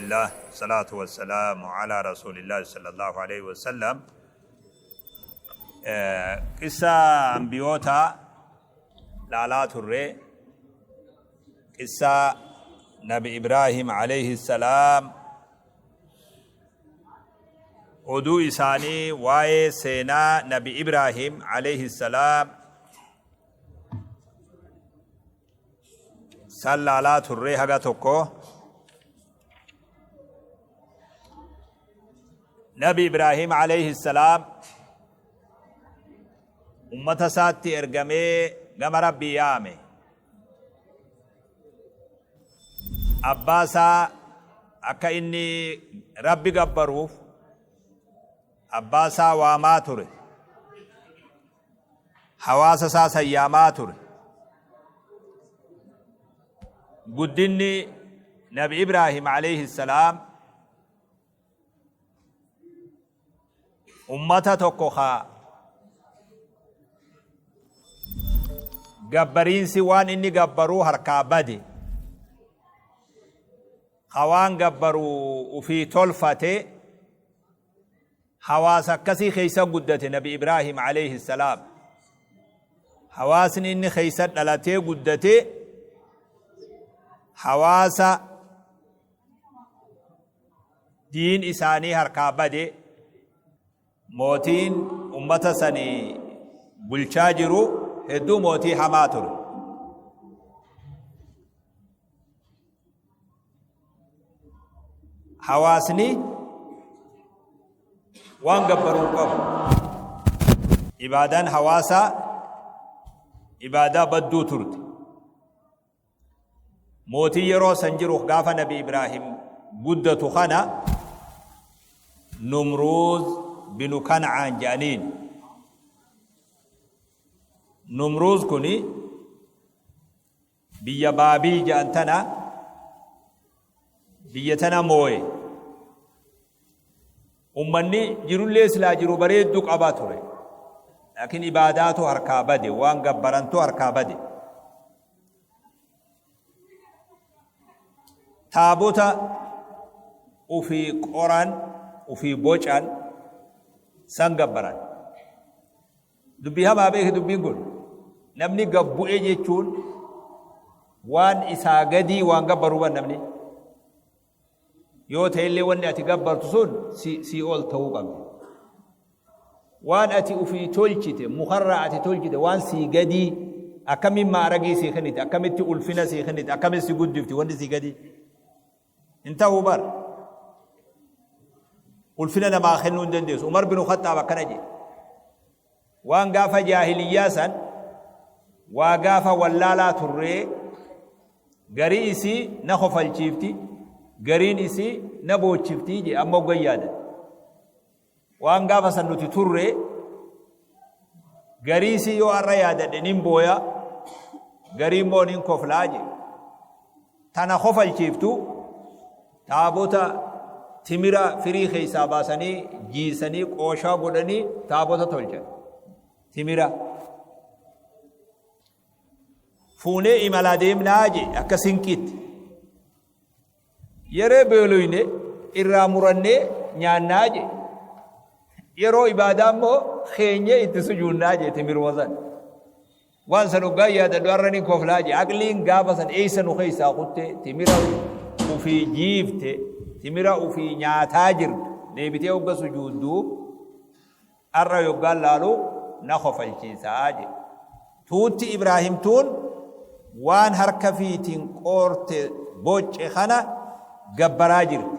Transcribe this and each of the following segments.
لله الصلاة والسلام على رسول الله صلى الله عليه وسلم. قصة أنبيوتا laalaa turre. Qissa Nabi Ibraahim alayhi salaam, oduu isaanii, waa'ee seenaa Nabi Ibraahim alayhi salaam san laalaa turre haga tokko. Nabi Ibraahim alayhi salaam ummata isaatti ergamee gama Rabbii yaame. Abbaa isaa akka inni Rabbi gabbaruuf abbaa isaa waamaa ture. Hawaasa isaa sayyaamaa ture. Guddinni Nabi Ibraahim alayhi salaam ummata tokko ka gabbariinsi waan inni gabbaruu harkaa bade, ka waan gabbaru ufii tolfate, hawaasa akkasii keessa guddate Nabi Ibraahim alayhi salaam. Hawaasni inni keessa dhalatee guddate hawaasa diin isaanii harkaa bade. Mootiin ummata sanii bulchaa jiru hedduu mootii hamaa ture. Hawaasni waan gabbaruu qabu. Ibaadaan hawaasaa ibaadaa badduu turte. Mootii yeroo san jiru, gaafa Nabi Ibraahim guddatu kana, Numruuz binu Kan'aan jedhaniin. Numruuz kuni biyya Baabil jedhan tana, biyya tana mooye. Ummanni jirullee silaa jiru bareedduu qaba ture. Laakiin ibaadaatu harkaa bade, waan gabbarantu harkaa bade. Taabota ufii qoran, ufii bocan san gabbaran. Dubbii hamaa beeki dubbiin kun. Namni gabbu'e jechuun waan isaa gadii waan gabbaruu ban namni. Yoo ta'ellee wanni ati gabbartu sun si ol ta'uu qabdi. Waan ati ufii tolchite, mukarraa ati tolchite, waan sii gadii akkamiin maaragii sii kenniti, akkamitti ulfina sii kenniti, akkamitti si guddifti wanni sii gadii? Hin ta'uu bar. Ulfina namaa kennuu hin dandeessu. Umar bin Khattaab akkana jedhe. Waan gaafa jaahiliyyaa san, waa gaafa wallaalaa turree, garii isii na kofalchiifti, gariin isii na boochifti jee amma hoggan yaadan. Waan gaafa san nuti turre garii isii yoo har'a yaadadhe nin booya, garii immoo nin koflaa jee. Tana kofalchiiftu taabota timira firii keessaa baasanii jiisanii qooshaa godhanii taabota tolchan. Timira. Fuunee imalaa deemnaa jee akka sinqiitti. Yeroo beeloyne irraa murannee nyaannaa jee. Yeroo ibaadaa immoo keenyee itti sujuunnaa jee timiruma san. Waan san hoggaan yaadadhu har'a nin koflaa jee. Aqliin gaafa san eessa nu keessaa kutte? Timira ufii jiifte, timira ufii nyaataa jirtu deebitee hogga sujuuddu har'a yoggaan laalu na kofalchiisaa jee. Tuutti Ibraahim tuun waan harka fiitiin qoorte bocce kana gabbaraa jirti.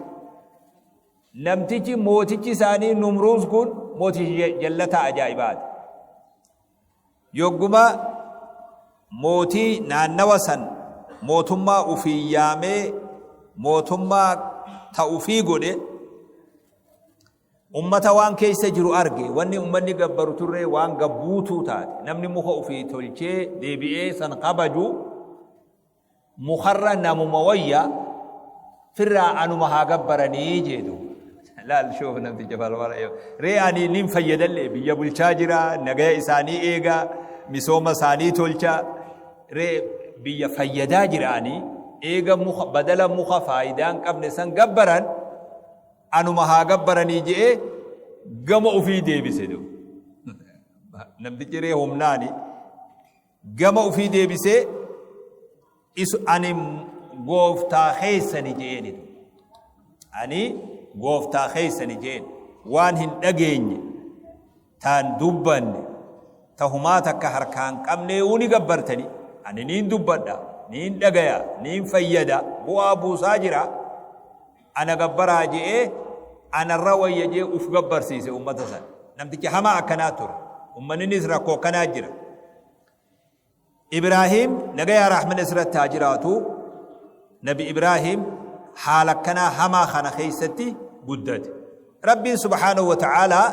Namtichi mootichi isaanii Numruuz kun mootichi jallataa ajaa'ibaati. Yogguma mootii naannawa san mootummaa ufii yaamee mootummaa ta ufii godhe, ummata waan keessa jiru arge. Wanni ummanni gabbaru turre waan gabbuutuu taate. Namni muka ufii tolchee deebi'ee san kabaju mukarra namuma wayya, firraa anuma haa gabbaranii jeedu. Laal shoof namticha falfala yoo. Ree ani nin fayyadallee, biyya bulchaa jira, nagaya isaanii eega, misooma isaanii tolcha, ree biyya fayyadaa jira ani. Eega muka badala muka faayidaa hin qabne san gabbaran anuma haa gabbaranii je'ee gama ufii deebise. Namtichi ree humnaani gama ufii deebisee isu ani gooftaa keessani je'eeni. Ani gooftaa keessani je'een waan hin dhageenye taan dubbanne ta humaa takka harkaa hin qabneeyuu ni gabbartanii? Ani niin dubbadha, niin dhagaya, niin fayyada, bu'aa buusaa jira, ana gabbaraa je'ee anarra wayya je'ee uf gabbarsiise ummata san. Namticha hamaa akkanaa ture. Ummanninis rakkoo akkanaa jira. Ibraahiim nagayaa rahmanni isirratti haa jiraatu Nabi Ibraahiim haala akkanaa hamaa kana keessatti guddate. Rabbiin subhaanahu wa ta'aalaa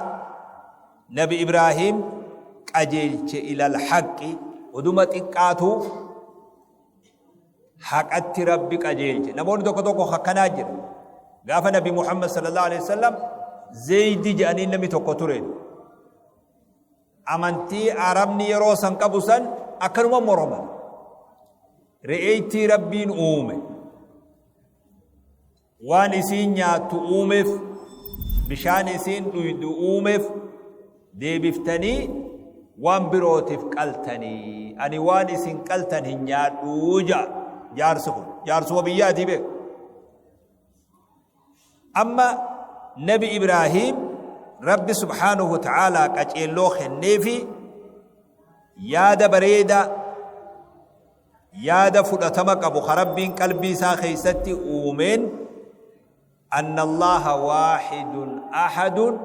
Nabi Ibraahiim qajeelche ilal haqqi oduma xiqqaatu haqatti Rabbi qajeelche. Namoonni tokko tokko akkanaa jira. Gaafa Nabi Muhammad sallallahu alaihi wasallam Zeydi jedhanii namni tokko ture. Amantii Arabni yeroo san qabu san akkanuma moroman. Re'eeytii Rabbiin uume. Waan isiin nyaattu uumeef, bishaan isiin dhuydu uumeef deebiftanii waan birootiif qaltanii. Ani waan isin qaltan hin nyaadhuu ja'a jaarsi kun. Jaarsuma biyyaatii beeku. Amma Nabi Ibraahiim Rabbi subhaanahu wa ta'aalaa qaceelloo kenneefi yaada bareedaa yaada fudhatama qabu ka Rabbiin qalbii isaa keessatti uumeen anna Allaha waahidun ahadun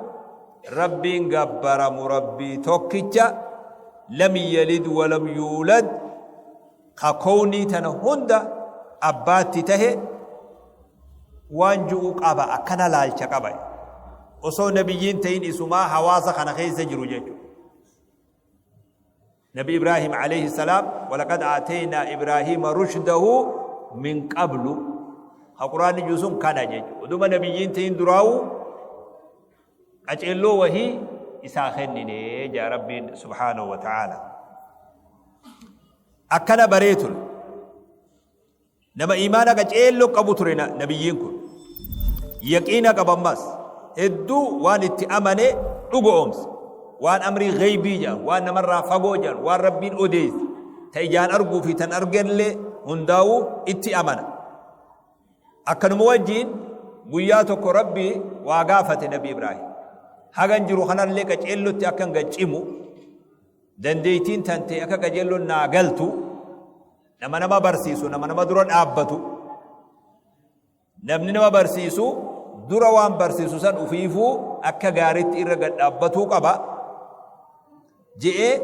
Rabbiin gabbaramu Rabbii tokkicha lam yalid walam yuulad ka kownii tana hunda abbaatti tahe waan ju'u qaba akkana laalcha qaba osoo nabiyyiin ta'in isumaa hawaasa kana keessa jiru jechuudha. Nabi Ibraahim alayhi salaam walaqad aataynaa Ibraahiima rushdahu min qablu ka quraanni jiru sun kana jechuudha. Oduma nabiyyiin ta'in duraa'u qaceelloo wahii isaa kennine jaa Rabbiin subhaanahu wa ta'aala. Akkana baree ture. Nama iimaana qaceelloo qabu ture nabiyyiin kun. Yaqiina qaba ammas. Hedduu waan itti amane dhugoomse. Waan amrii gheeybii jedhan, waan namarraa fagoo jedhan, waan Rabbiin odeesse, ta ijaan arguu fi tan arganillee hundaa'uu itti amana. Akkanuma wajjiin guyyaa tokko Rabbi waa gaafate Nabi Ibraahim. Hagan jiru kanallee qaceellotti akkan gad cimu, dandeettiin tantee akka qajeelloon naa galtu, Nama nama barsiisu, nama nama dura dhaabbatu. Namni nama barsiisu dura waan barsiisu san ufiifuu akka gaariitti irra gad dhaabbatuu qaba. Je'ee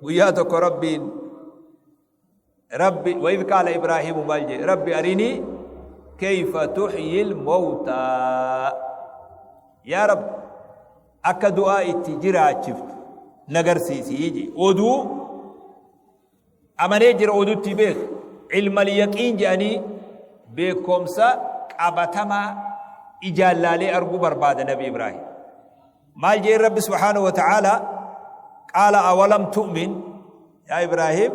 guyyaa tokko Rabbiin Rabbi wa idh qaala Ibraahiimu maal jedhe Rabbi arinii kayfa tuhyil mawtaa yaa Rabbi akka du'aa itti jiraachiftu nagarsiisii jedhe oduu Amanee jira odutti beek ilmal yaqiin jedhanii beekomsa qabatamaa ijaan laalee arguu barbaada Nabi Ibraahim. Maal jeen Rabbi subhaanahu wa ta'aalaa qaala awalam tu'min yaa Ibraahim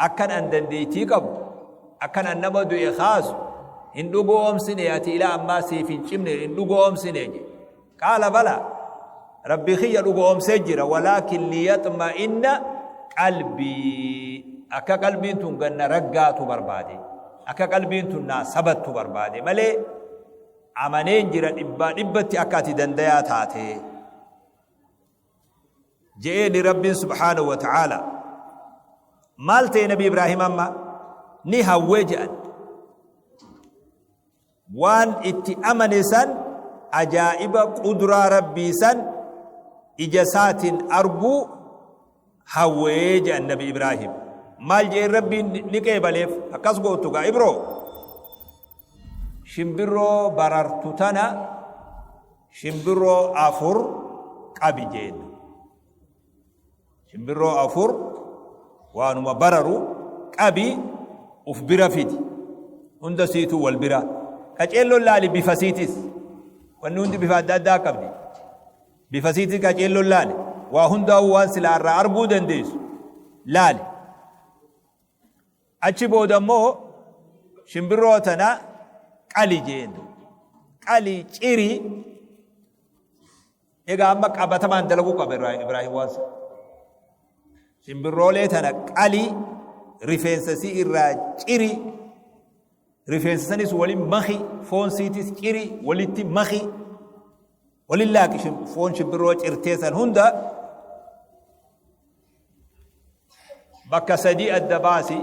akkan an dandeettii qabu akkan an nama du'e kaasu hin dhugoomsine ati ilaa ammaa siif hin cimne hin dhugoomsine jedhe. Qaala bala Rabbii kiyya dhugo'oomsee jira walaakin liyaxma'inna qalbii akka qalbiin tun ganna raggaatu barbaade akka qalbiin tun naa sabattu barbaade malee amaneen jira dhibbaa dhibbatti akka ati dandayaa taate je'eeni Rabbiin subhaanahu wa ta'aala maal ta'e Nabi Ibraahim amma ni hawwee je'an Waan itti amane san ajaa'iba qudraa Rabbii san ija isaatiin arguu hawwee jedhan Nabi Ibraahim. Maal je'een Rabbiin ni qeebaleef akkas gootu gaa Ibroo. Shimbirroo barartu tana shimbirroo afur qabi jeen. Shimbirroo afur waanuma bararu qabi uf bira fidi. Hunda siituu wal bira. Qaceelloon laali bifa siitis. Wanni hundi bifa adda addaa qabdi. Bifa siitis qaceelloon laali. Waa hundaa'uu waan silaa irraa arguu dandeessu laali. Achi booda immoo Shimbirroo tana qali jeen. Qali ciri. Egaa amma qabatamaan dalaguu qaba Ibraahim waan sana. Shimbirroolee tana qali rifeensa sii irraa ciri. Rifeensa sanis waliin maki, foon siitis ciri walitti maki. Waliin laaqi foon shimbirroo cirtee san hunda bakka sadii adda baasi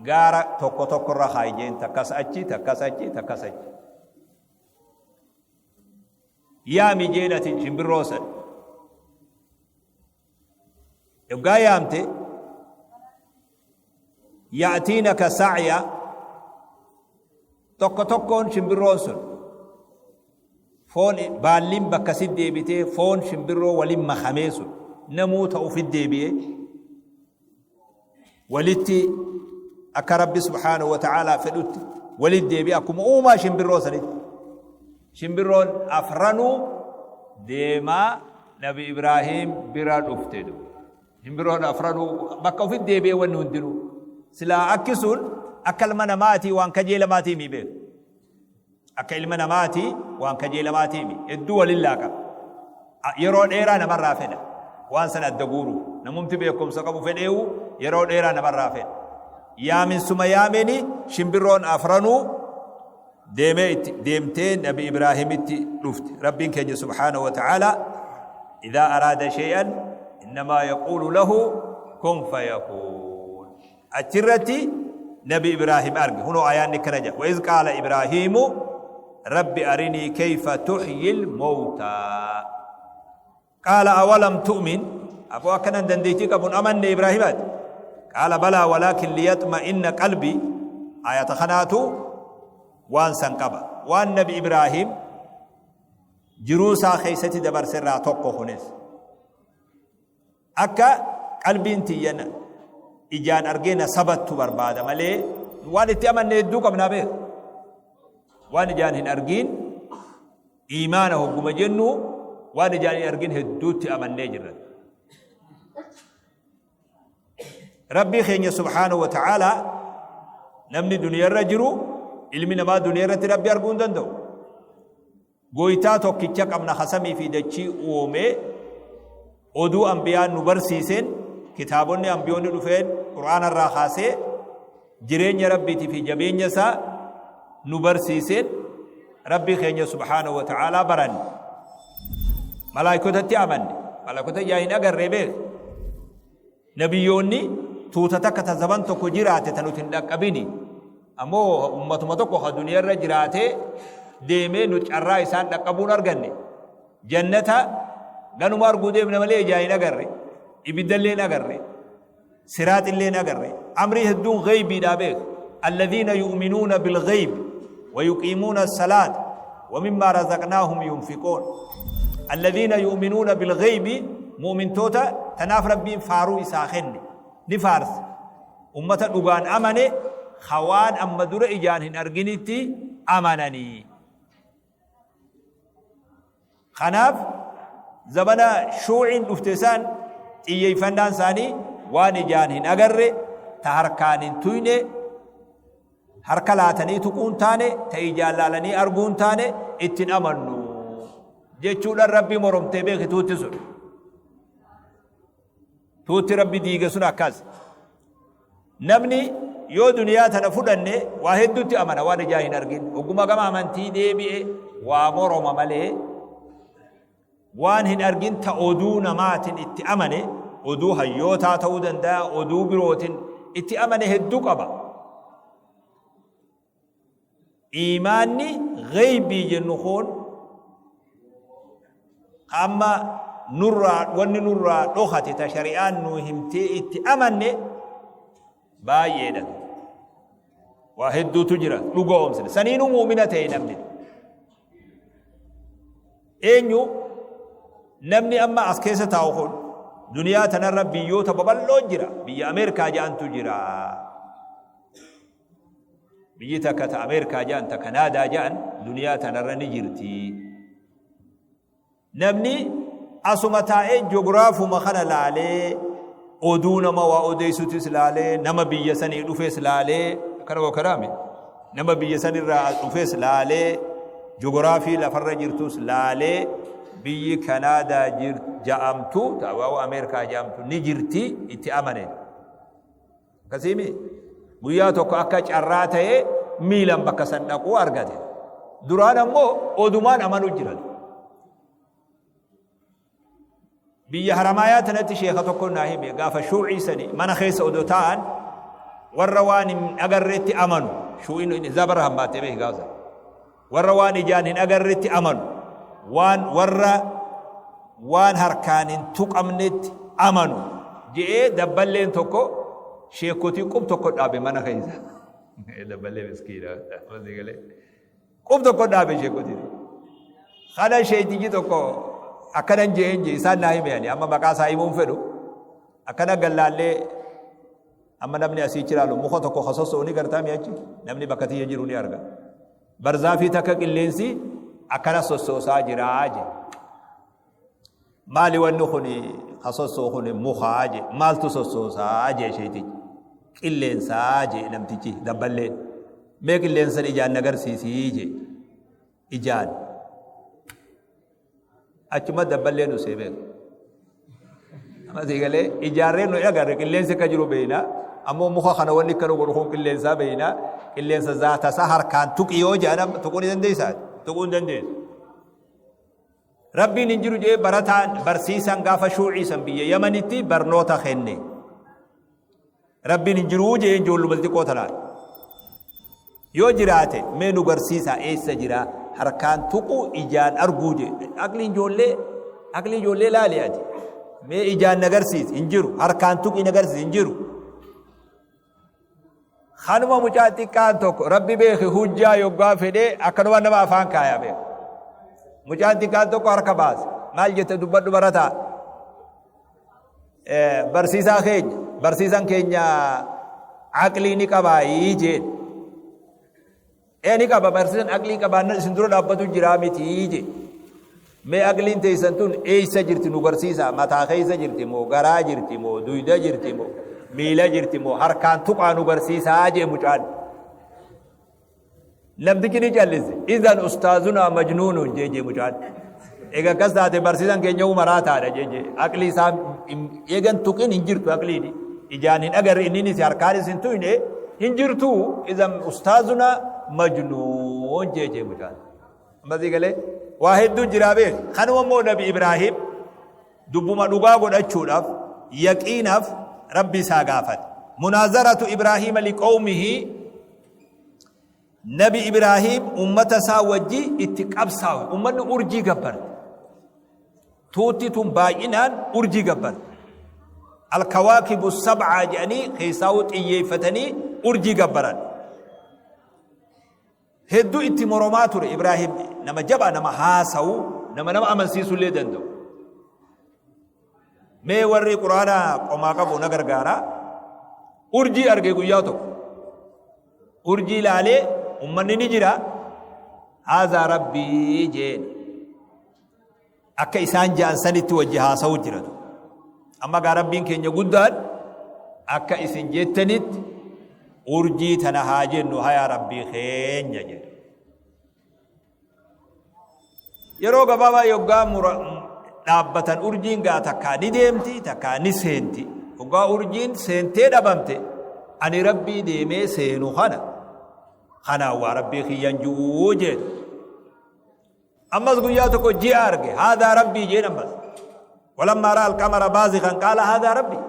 gaara tokko tokko irra kaayi jeen, takkas achi, takkas achi, takkas achi. Yaami jeen ati shimbirroo san. Yoggaa yaamte ya'tiinaka sa'ya, tokko tokkoon shimbirroon sun foon baalliin bakka sit deebitee foon shimbirroo waliin makamee sun namuu ta'ufit deebi'ee walitti akka Rabbi subhaanahu wa ta'aalaa fedhutti walitti deebi'e, akkuma uumaa shimbirroo sanitti. Shimbirroon afranuu deemaa Nabi Ibraahim bira dhufte. Shimbirroon afranuu bakka ofitti deebi'e wanni hundinuu. Silaa akki sun akka ilma namaatii waan kajeelamaatii mi beeku. Akka ilma namaatii waan kajeelamaatii mi. Hedduu waliin laaqama. Yeroo dheeraa namarraa fedha. Waan san adda guuru. Namumti beekumsa qabu fedheewu yeroo dheeraa namarraa fedha. Yaaminsuma yaameni shimbirroon afranuu deemee itti deemtee Nabi Ibraahimitti dhufte. Rabbiin keenya subhaanahu wa ta'ala idhaa araada shay'an innamaa yaquulu lahu kun fayakuun. Achirratti Nabi Ibraahim arge. Hunoo ayaanni kana jedha. Wa iz qaala Ibraahiimu rabbi arinii kayfa tuhyil mawtaa. Qaala awalam tu'min, aboo akkanan dandeettii qabuun amanne Ibraahimaati. Qaala balaa walaakin liyatma'inna qalbii. Ayata kanaatu waan san qaba. Waan Nabi Ibraahim jiruu isaa keessatti dabarse irraa tokko kunis. Akka qalbiin tiyya ijaan argee na sabattu barbaada malee waan itti amanne hedduu qabnaa beeku. Waan ijaan hin argiin iimaana hogguma jennu waan ijaan hin argin hedduutti amannee jirra. Rabbii keenya subhaanahu wa ta'aalaa namni duniyarra jiru, ilmi namaa duniyarratti Rabbi arguu hin danda'u. Gooytaa tokkicha qabna ka samii fi dachii uume, oduu anbiyaan nu barsiiseen, kitaabonni anbiyoonni dhufeen, qur'aana irraa kaasee jireenya Rabbiitii fi jabeenya isaa nu barsiiseen Rabbii keenya subhaanahu wa ta'aalaa baranne. Malaayikotatti amanne. Malaayikota ijaa hin agarree beek. Nabiyyoonni tuuta takka ta zaban tokko jiraate ta nuti hin dhaqqabini. Ammoo ummatuma tokko ka duniyaa irra jiraatee deemee nu carraa isaan dhaqqabuun arganne. Jannata ganuma arguu deemna malee ijaa hin agarre. Ibiddallee hin agarre. Siraaxillee hin agarre. Amrii hedduun ghaybiidhaa beek. Alladhiina yu'minuuna bilghayb wa yuqiimuuna as-salaat wa mimmaa razaqnaahum yunfiquun. Alladhiina yu'minuuna bilghaybi, mu'mintoota tanaaf Rabbiin faaruu isaa kenne ni faarse. Ummata dhugaan amane ka waan amma dura ijaan hin arginitti amananii. Kanaaf zamana shuuciin dhufte isaan xiyyeeffannaan isaanii waan ijaan hin agarre, ta harkaan hin tuyne, harka laatanii tuquun taane, ta ijaan laalanii arguun taane ittiin amannu jechuudhaan Rabbii moromtee beeki tuutti sun. Tuutti Rabbi diige sun akkas. Namni yoo duniyaa tana fudhanne waa hedduutti amana waan ijaa hin argin. Oguma gama amantii deebi'e waa moroma malee waan hin argin ta oduu namaatiin itti amane, oduu hayyootaa ta'uu danda'a, oduu birootiin itti amane hedduu qaba. Iimaanni ghaybii jennu kun amma nurraa wanni nurraa dhokate ta shari'aan nu himtee itti amanne baay'eedha. Waa hedduutu jira dhugoomsine. Saniinuu mu'mina ta'e namni. Eenyu namni amma as keessa taa'u kun duniyaa tanarra biyyoota babal'oo jira. Biyya Ameerikaa jedhantu jira. Biyyi takka ta Ameerikaa jedhan, ta Kanaadaa jedhan duniyaa tanarra ni jirti. Namni asuma taa'ee jogiraafuma kana laalee, oduu nama waa odeessutis laalee, nama biyya sanii dhufes laalee, akkana waa karaame. Nama biyya sanirraa as dhufes laalee, jogoraafii lafarra jirtus laalee, biyyi Kanaadaa ja'amtu, waa'u Ameerikaa ja'amtu ni jirti itti amane. Akkasiimi guyyaa tokko akka carraa ta'ee miilan bakka san dhaquu argate. Duraan ammoo odumaan amanu jiran. Biyya Haramaayaa tanatti sheeka tokko naa hime, gaafa shuucii sani mana keessa odoo taa'an warra waan hin agarreetti amanu, shuu'iin isaa bara hammaattee beeki gaafa sana, warra waan ijaan hin agarreetti amanu, waan warra waan harkaan hin tuqamnetti amanu je'ee dabballeen tokko sheekotii qub tokko dhaabe mana keessa. Dabballee miskiina. Qub tokko dhaabe sheekotiin. Kana sheeytichi tokko akkanan je'een jee isaan naa hime, ani amma maqaa isaa himuun fedhu, akkana gallaallee amma namni asii ilaalu muka tokko ka sosso'u ni gartaa mi'achi, namni bakka tiyya jiru ni arga. Barzaafii takka qilleensi akkana sossoosaa jiraa je. Maali wanni kun ka sosso'u kun? Mukaa je. Maaltu sossoosaa je sheeytichi? Qilleensaa je namtichi dabballeen. Mee qilleensan ijaan nagarsiisii je. Ijaan. Achuma dabballeen usee beeku. Amma sii galee, ijaarreen nu agarre qilleensi akka jiru beeyna. Ammoo muka kana wanni akkana godhu kun qilleensaa beeyna. Qilleensa zaata isaa harkaan tuqi yoo jedhan tuquu ni dandeessaa? Tuquu hin dandeessu. Rabbiin hin jiru jee barataan barsiisaan gaafa shuucii san biyya Yamanitti barnoota kenne. Rabbiin hin jiruu jee ijoolluma xixiqqoo tanaan. Yoo jiraate mee nu garsiisaa, eessa jira, harkaan tuquu ijaan arguu jee. Aqliin ijoollee, aqlii ijoollee laali ati. Mee ijaan na garsiisi, hin jiru, harkaan tuqii na garsiisi, hin jiru. Kanuma mucaa xiqqaan tokko rabbi beeki hujjaa yoggaa fedhee akkanuma nama afaan kaayaa beeka. Mucaan xiqqaan tokko harka baase. Maal jette? Dubbadhu barataa. Barsiisaa keenya, barsiisaan keenya aqlii ni qabaayii jeen. Ee, ni qaba barsiisaan, aqlii qabaannan isin dura dhaabbatu jiraa mitii jee. Mee aqliin teessan tun eessa jirti nu garsiisaa? Mataa keessa jirti moo, garaa jirti moo, duyda jirti moo, miila jirti moo, harkaan tuqaa nu garsiisaa jee mucaan. Namtichi ni callise. Idan ustaazunaa majnuunun jee jee mucaan. Egaa akkas taate barsiisaan keenya maraataadha jee jee. Aqlii isaa eegan tuqin hin jirtu aqliini. Ijaan hin agarre, inninis harkaanis hin tuyne, hin jirtu. Idan ustaazunaa majnuun jee jee mucaan. Ammasii galee waa hedduu jiraa beek. Kanuma immoo Nabi Ibraahim dubbuma dhugaa godhachuudhaaf, yaqiinaaf Rabbi isaa gaafate. Munaazaratu Ibraahiima liqawmihi, Nabi Ibraahim ummata isaa wajji itti qabsaawe. Ummanni urjii gabbarte. Tuutti tun baay'inaan urjii gabbarte. Alkawaakibu sab'aa jedhanii keessaa'uu xiyyeeffatanii urjii gabbaran. Hedduu itti moromaa ture Ibraahim, nama jabaa, nama haasawu, nama nama amansiisuu illee danda'u. Mee warri quraana qomaa qabu na gargaara. Urjii arge guyyaa tokko. Urjii ilaalee ummanni ni jira. Haazaa rabbii jeen. Akka isaan ja'an sanitti wajji haasa'u jiratu. Amma gaa rabbiin keenya guddaan akka isin jettanitti urjii tana haa jennu, hayaa rabbii keenya jedhe. Yeroo gabaabaa yoggaa dhaabbatan urjiin gaa takkaa ni deemti, takkaa ni seenti. Yoggaa urjiin seentee dhabamte, ani rabbii deemee seenu kana kanaan waa rabbii kiyyan ju'uu jedhe. Ammas guyyaa tokko ji'a arge, haadhaa rabbii jeen ammas. Walammaa ra'a alqamara baazikan qaala haadhaa rabbii.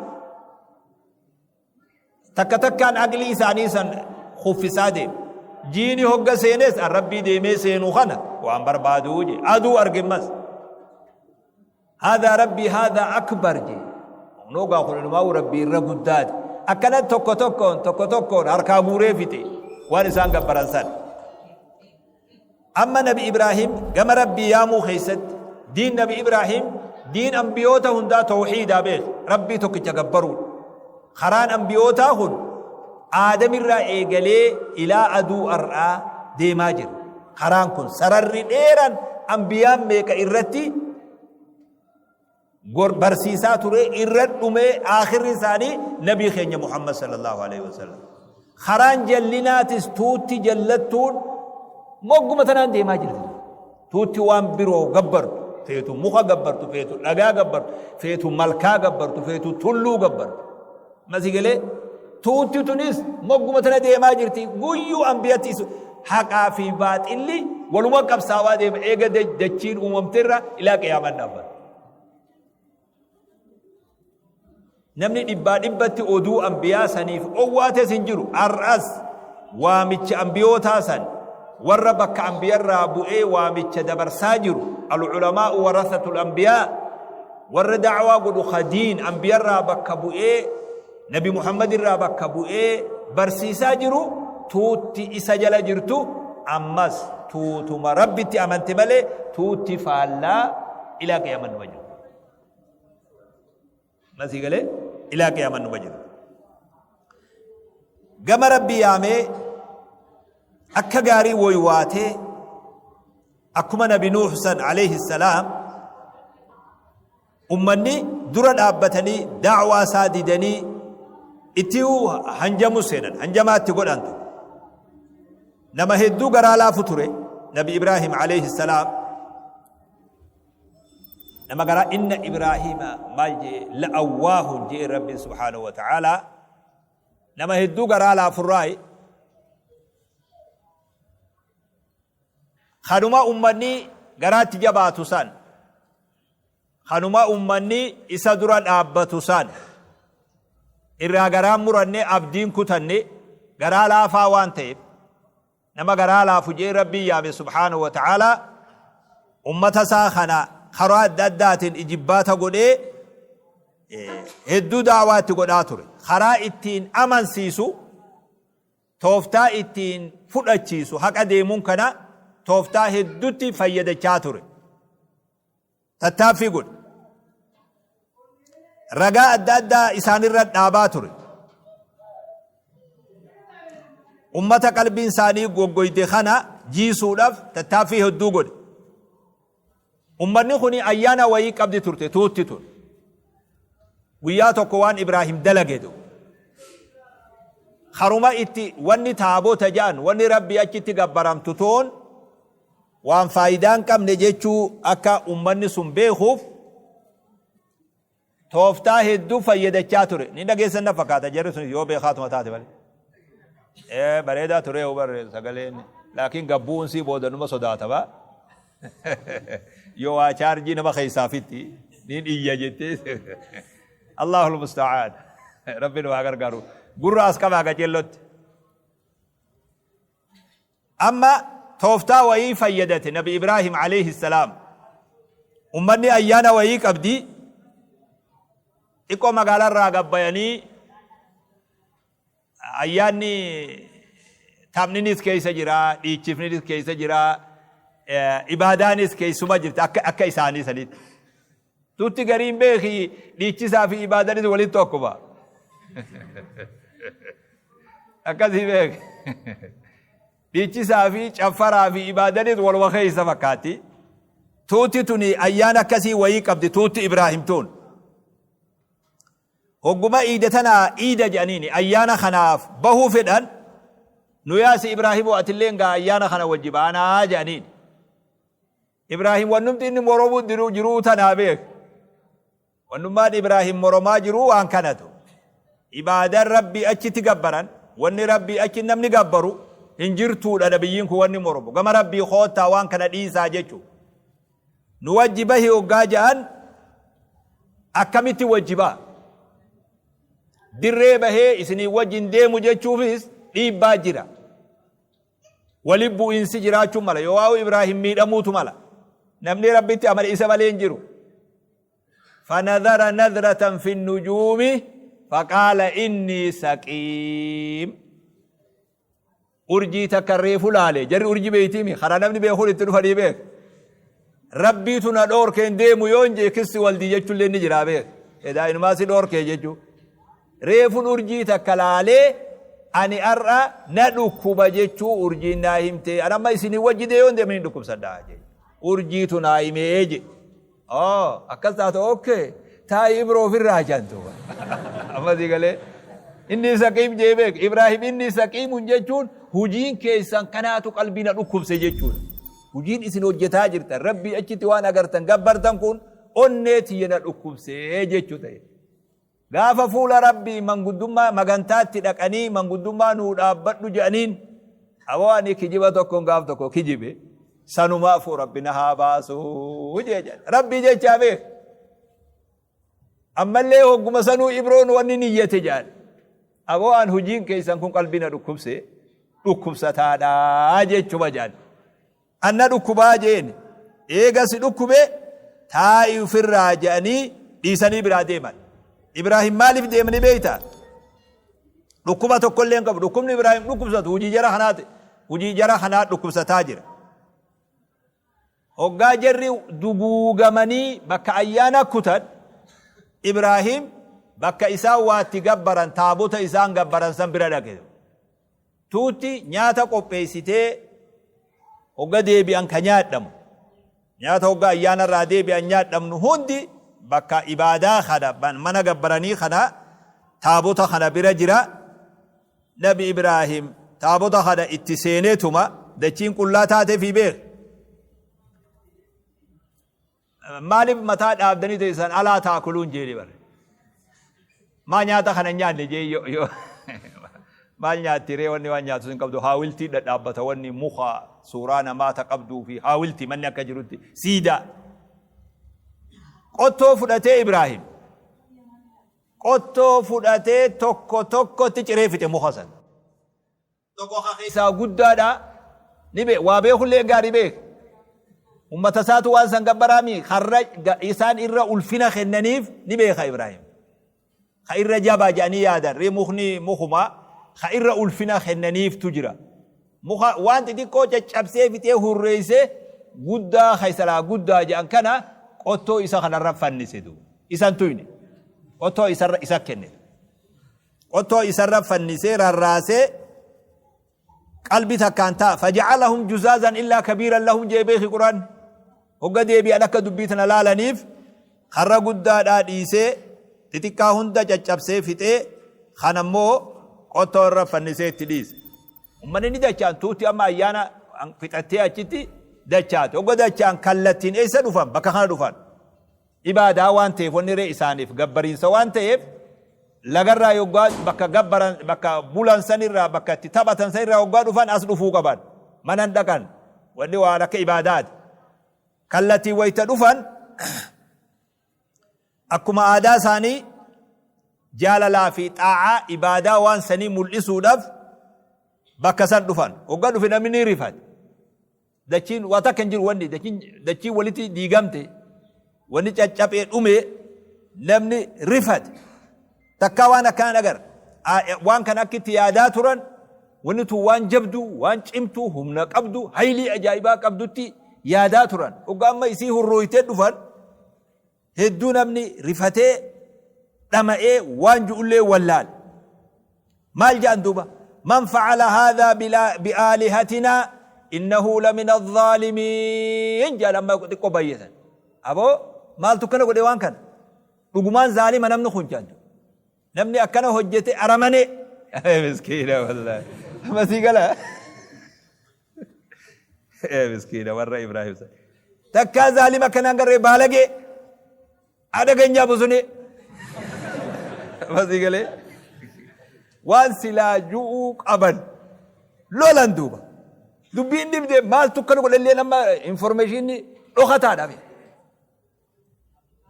Takka takkaan aqlii isaanii san kuffisaa deema. Jiini hogga seenes an rabbii deemee seenu kana waan barbaaduu jee. Aduu arge ammas. Haadhaa rabbii haadhaa akbar jee. Noogaa kun inumaa rabbii irra guddaati. Akkana tokko tokkoon tokko tokkoon harkaa guuree fixe waan isaan gabbaran san. Amma Nabi Ibraahim gama Rabbii yaamuu keessatti, diin Nabi Ibraahim, diin ambiyoota hundaa tawhiidaa beek, Rabbii tokkicha gabbaruudha. Karaan ambiyootaa kun Aadamirraa eegalee ilaa aduu ar'aa deemaa jira. Karaan kun sararri dheeraan ambiyaan meeqa irratti barsiisaa ture, irra dhumee aakhirri isaanii nabii keenya Muhammad sallallahu alaihi wasallam. Karaan jallinaatis tuutti jallattuun mogguma tanaan deemaa jirti. Tuutti waan biroo gabbartu, feetu muka gabbartu, feetu dhagaa gabbartu, feetu malkaa gabbartu, feetu tulluu gabbartu. Masii galee tuutti tunis mogguma tana deemaa jirti. Guyyuu ambiyatti haqaa fi baaxilli waluma qabsaawaa deema eega dachiin uumamterra ilaa qiyaamaan dhaabbata. Namni dhibbaa dhibbatti oduu ambiyaa saniif owwaates hin jiru. Har'as waamicha ambiyootaa san warra bakka ambiyarraa bu'ee waamicha dabarsaa jiru al-ulamaa'u warasatul ambiyaa warra da'waa godhu khadiin ambiyarraa bakka bu'ee Nabi Muhammad irraa bakka bu'ee barsiisaa jiru tuutti isa jala jirtu ammas tuutuma Rabbitti amante malee tuutti faallaa ilaa qiyaaman numa jiru. Masii galee ilaa qiyaaman numa jiru. Gama Rabbi yaamee akka gaarii woywaatee akkuma Nabi Nuuh san alayhi salaam Ummanni dura dhaabbatanii da'waa isaa didanii itti hanjamu seenan, hanjamaa itti godhan ture. Nama hedduu garaa laafu ture Nabi Ibraahim alayhi salaam. Nama garaa inna Ibraahima maal jee la'awwaahun jee Rabbiin subhaanahu wa ta'aalaa. Nama hedduu garaa laafurraayi. Kanuma ummanni garaatti jabaatu san, kanuma ummanni isa dura dhaabbatu san irraa garaan muranne abdiin kutanne garaa laafaa waan ta'eef nama garaa laafu jee Rabbiin yaame subhaanahu wa ta'aalaa ummata isaa kana karaa adda addaatiin ijibbaata godhee hedduu daawaa itti godhaa ture. Karaa ittiin amansiisu Tooftaa ittiin fudhachiisu haqa deemuun kana tooftaa hedduutti fayyadachaa ture. Tattaaffii godhe. Ragaa adda addaa isaanirra dhaabaa ture. Ummata qalbiin isaanii goggoyte kana jiisuudhaaf tattaaffii hedduu godhe. Ummanni kun ayyaana wayii qabdi turte tuutti tun. Guyyaa tokko waan Ibraahim dalage tu. Karuma itti wanni taabota jedhan wanni Rabbi achitti gabbaramtu toon waan faayidaa hin qabne jechuu akka ummanni sun beekuuf tooftaa hedduu fayyadachaa ture. Ni dhageessan na fakkaata jarri sun yoo beekaatuma taate malee. Ee bareedaa ture yoo barre sagaleen laakiin gabbuun sii booda numa sodaatama. Yoo waa chaarjii nama keessaa fitti niin iyya jettee. Allahul musta'aan. Rabbi nu haa gargaaru. Gurra as qabaa qaceellotti. Amma tooftaa wayii fayyadate Nabi Ibraahim alayhi salaam. Ummanni ayyaana wayii qabdi. Xiqqoo magaalarraa gabbayanii ayyaanni taphninis keessa jira, dhiichifninis keessa jira, ibaadaanis keessuma jirti akka akka isaanii sanitti. Tutti gariin beeki dhiichisaa fi ibaadanis walitti tokkuma. Akkasii beeki. Dhiichisaa fi caffaraa fi ibaadanis waluma keessa fakkaatti. Tuuti tuni ayyaana akkasii wayii qabdi tuutti Ibraahim tuun. Hogguma iida tana iida jedhaniini ayyaana kanaaf bahuu fedhan nu yaasi Ibraahimoo atilleen gaa ayyaana kana wajji baanaa jedhaniini. Ibraahim wannumti inni moromuu diru jiruu tanaa beek. Wannummaan Ibraahim moromaa jiruu waan kanatu. Ibaadaan Rabbii achitti gabbaran, wanni Rabbii achi namni gabbaru hin jirtuudha nabiyyiin kun wanni moromu. Gama Rabbii koottaa waan kana dhiisaa jechuu. Nu wajji bahi hoggaa ja'an akkamitti wajji ba'a? Dirree bahee isinii wajjin deemu jechuufis dhiibbaa jira. Wali bu'iinsi jiraachuu mala. Yoo waa'u Ibraahim miidhamuutu mala. Namni Rabbitti amane isa malee hin jiru. Fanadhara nadratan fi nujuumi faqaala innii saqiim. Urjii takka reefu laale. Jarri urjii beeytiimi. Karaa namni beekuun itti dhufanii beek. Rabbiitu na dhoorkeen deemu yoo hin jee kissi waldii jechuullee ni jiraa beek. Edaa inumaa si dhoorkee jechuu. Reefun urjii takka laalee ani har'a na dhukkuba jechuu urjiin naa himte an amma isinii wajji dee yoon deeme hin dhukkubsadha jedhe. Urjiitu naa himee jedhe. Oh, akkas taate okay. Taa'i ibroo ofirraa jantu. Amma sii galee. Inni saqiim jee beek. Ibraahim inni saqiimun jechuun hujiin keessan kanaatu qalbii na dhukkubse jechuudha. Hujiin isin hojjetaa jirtan, Rabbii achitti waan agartan gabbartan kun onnee tiyya na dhukkubse jechuu ta'e. Gaafa fuula Rabbii manguddummaa magantaatti dhaqanii manguddummaa nuu dhaabbadhu jedhaniin, aboo ani kijiba tokkon gaaf tokko kijibe, sanumaafuu Rabbi na haa baasuu jee jedhe. Rabbii jechaa beek. Ammallee hogguma sanuu Ibroon wanni niyyate jedhan. Aboo an hujiin keessan kun qalbii na dhukkubse, dhukkubsataadha jechuma jedhan. An na dhukkubaa jeen. Eega si dhukkube taa'i ufirraa jedhanii dhiisanii biraa deeman. Ibraahim maaliif deemani beekta? Dhukkuba tokkollee hin qabu. Dhukkubni Ibraahim dhukkubsatu hujii jara kanaati. Hujii jara kanaa dhukkubsataa jira. Hoggaa jarri duguugamanii bakka ayyaana kutan, Ibraahim bakka isaan waa itti gabbaran, taabota isaan gabbaran san bira dhaqe. Tuutti nyaata qopheessitee hogga deebi'an ka nyaadhamu, nyaata hogga ayyaana irraa deebi'an nyaadhamnu hundi bakka ibaadaa kana, mana gabbaranii kana, taabota kana bira jira. Nabi Ibraahim taabota kana itti seeneetuma dachiin qullaa taateefii beek. Maaliif mataa dhaabdanii teessan alaa taakuluun jeeni bare. Maa nyaata kana hin nyaanne jee yoo yoo maal nyaatti ree wanni waan nyaatu hin qabdu haawiltii dhadhaabbata wanni muka suuraa namaa ta qabduu fi haawiltii manni akka jirutti siidaa. Qottoo fudhatee Ibraahim. Qottoo fudhatee tokko tokkotti ciree fixe muka san. Tokko ka keessaa guddaadha. Ni bee waa beekullee gaarii beeka. Ummata isaatu waan san gabbaraami karra isaan irra ulfina kennaniif ni beeka Ibraahim. Ka irra jabaa jedhanii yaadan ree mukni mukuma ka irra ulfina kennaniiftu jira. Muka waan xixiqqoo caccabsee fixee hurreessee guddaa ka guddaa jedhan kana qottoo isa kanarra fannise duuba. Isa hin tuyne. Qottoo isarra isa kenne. Qottoo isarra fannisee rarraasee qalbi takkaan ta'a. Faja'alahum juzaazan illaa kabiiran lahum jee beeki Qur'aan. Hogga deebi'an akka dubbii tana laalaniif karra guddaadhaa dhiisee xixiqqaa hunda caccabsee fixee kan ammoo qottoo irra fannisee itti dhiise. Ummanni ni dacha'an tuutti amma ayyaana fixattee achitti dachaate. Hogga dacha'an kallattiin eessa dhufan? Bakka kana dhufan. Ibaadaa waan ta'eef wanni ree isaaniif gabbariinsa waan ta'eef lagarraa yoggaa bakka gabbaran bakka bulan sanirraa bakka itti taphatan sanirraa yoggaa dhufan as dhufuu qaban manan dhaqan wanni waan akka ibaadaati. Kallattiin wayita dhufan akkuma aadaa isaanii jaalalaa fi xaa'aa ibaadaa waan sanii mul'isuudhaaf bakka san dhufan. Hoggaa dhufe namni ni rifate. Dachiin waa takka hin jiru wanni dachiin dachiin walitti diigamte wanni caccabee dhume namni rifate takkaa waan akkanaan agarre waan kana akka itti yaadaa turan wanni tun waan jabdu waan cimtu humna qabdu haylii ajaa'ibaa qabdutti yaadaa turan hoggaa amma isii hurrooytee dhufan Hedduu namni rifatee dhama'ee waan ju'ullee wallaale. Maal ja'an duuba? Man facala haadhaa bi'aalihatinaa innahu lamina azzaalimiin ja'an amma xiqqoo bayyatan. Aboo maaltu akkana godhe waan kana? Dhugumaan zaalima namni kun ja'an. Namni akkana hojjete aramanee. Miskiina wallaahi. Amma sii galaa? Ee miskiina warra Ibraahim san. Takkaa zaalima kanaan garree baalagee adaganyaa bosonee. Masii galee waan silaa ju'uu qaban lolan duuba. Dubbiin dhibde maaltu akkana godhallee nama informeeshinni dhokataadha.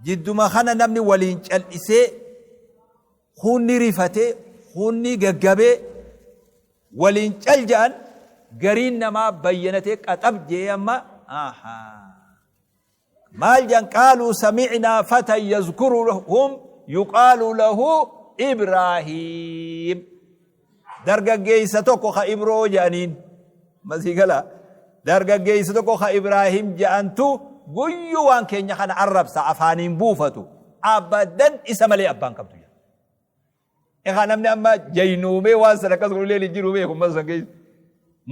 Jidduma kana namni waliin cal'isee kuunni rifatee kuunni gaggabee waliin cal ja'an gariin namaa bayyanatee qaxab je'ee amma ahaa maal ja'an qaaluu sami'naa fatan yazkuruhum yuqaalu lahu Ibraahiim dargaggeessa tokko ka Ibroo ja'aniin masii gala dargaggeessa tokko ka Ibraahiim ja'antu guyyuu waan keenya kana arrabsa afaaniin buufatu abadan isa malee abbaan qabdu jedha. Egaa namni amma jaynoomee waan sana akkas godhullee hin jiru beeku ummata san keessa.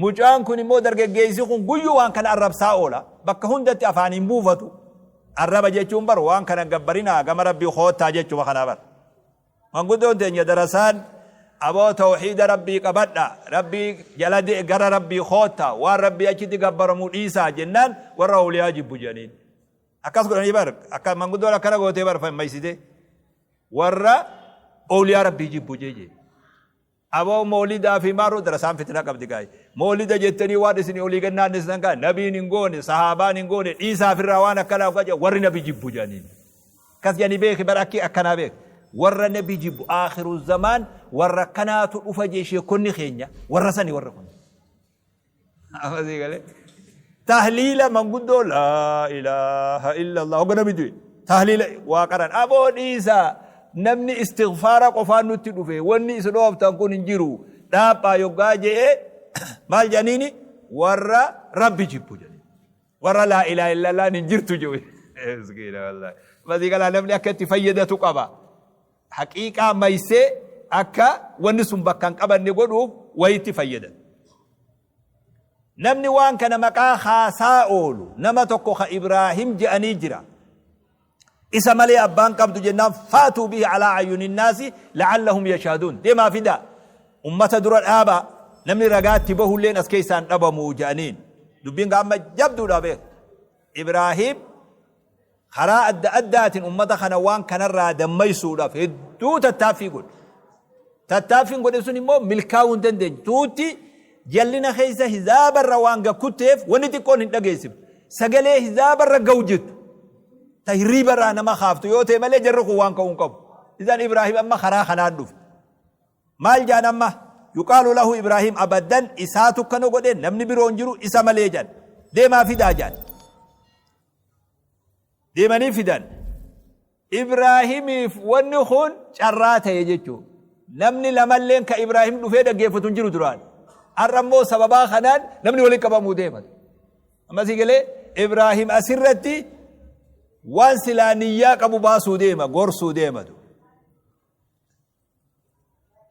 Mucaan kun immoo dargaggeessi kun guyyuu waan kana arrabsaa oola. Bakka hundatti afaaniin buufatu. Arraba jechuun bar waan kana gabbarinaa gama rabbii koottaa jechuma kanaa bar. Manguddoon teenya darasaan Aboo tawhiida Rabbii qabadha, Rabbii jala gara Rabbii kootta, waan Rabbii achitti gabbaramu dhiisaa jennaan warra awliyaa jibbu jedhaniin. Akkas godhanii bar, akka manguddoon akkana gootee bar fammaysite. Warra awliyaa Rabbii jibbu jee. Aboo moolidaa fi maarroo darasaan fitina qabdi gaa'e. Moolida jettanii waan isin olii gannaan isin kaa nabiin hin goone, sahaabaan hin goone, dhiisaa ofirraa waan akkanaa warri nabi jibbu jedhaniin. Akkas jedhanii beeki bar akki akkanaa beeki. Warra nabi jibbu aakhiru zamaan warra akkanaatu dhufa jee sheekonni keenya warra sani warra kun. Amma sii galee. Tahliila manguddoo laa ilaaha illallah hogga namni du'e tahliila waa qaran aboo dhiisaa namni istighfaara qofaan nutti dhufe wanni isin ooftan kun hin jiru dhaaphaa yoggaa je'e maal jedhaniini warra rabbi jibbu jedhanii. Warra laa ilaaha illallaan hin jirtu jedhu. Miskiina wallahi. Masii kalaa namni akka itti fayyadatu qaba. Haqiiqaa maysee akka wanni sun bakka hin qabanne godhuuf wayitti fayyadatu. Namni waan kana maqaa haasaa oolu nama tokko ka Ibraahim je'anii jira. Isa malee abbaan qabdu jennaan faatuu bihi alaa ayyuninnaasi la'allahum yashhaduun. Deemaa fidaa. Ummata dura dhaabaa. Namni ragaa itti bahulleen as keessaan dhabamu je'aniin. Dubbiin gaa amma jabduudha beek. Ibraahim karaa adda addaatiin ummata kana waan kanarraa dammaysuudhaaf hedduu tattaaffii godhe. Tattaaffiin godhe sun immoo milkaa'uu hin dandeenye. Tuutti jallina keessa hizaabarra waan gakkutteef wanni xiqqoon hin dhageessiftu. Sagalee hizaabarra ga'u jettu. Ta hirriibarraa nama kaaftu yoo ta'e malee jarri kun waan ka'uu hin qabu. Isaan Ibraahim amma karaa kanaan dhufe. Maal jedhan amma? Yuqaalu lahu Ibraahim abaddan isaatu akkana godhe namni biroo hin jiru isa malee jedhan. Deemaa fidaa jedhan. Deemanii fidan. Ibraahimiif wanni kun carraa ta'e jechuudha. Namni lamalleen ka Ibraahim dhufee dhaggeeffatu hin jiru duraan. Har'a immoo sababaa kanaan namni walitti qabamuu deema. Amma si galee Ibraahim asirratti waan silaa niyyaa qabu baasuu deema, gorsuu deema.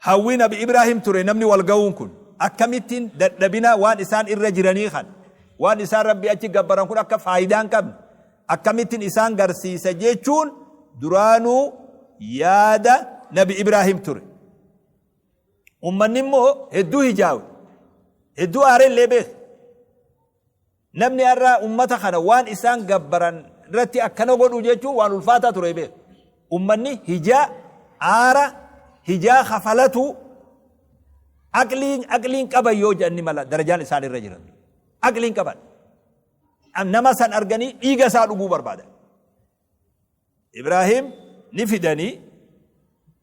Hawwii Nabi Ibraahim ture namni wal ga'uun kun akkamittiin dadhabina waan isaan irra jiranii kan waan isaan Rabbii achi gabbaran kun akka faayidaa hin qabne akkamittiin isaan garsiisa jechuun duraanuu yaada Nabi Ibraahim ture. Ummanni immoo hedduu hijaawe hedduu aaree illee beeka. Namni har'a ummata kana waan isaan gabbaran irratti akkana godhu jechuun waan ulfaataa ture beek. Ummanni hijaa, aara, hijaa kafalatu aqliin aqliin qaban yoo jedhan ni mala darajaan isaan irra jiran. Aqliin qaban. Nama san arganii dhiiga isaa dhuguu barbaadan. Ibraahim ni fidanii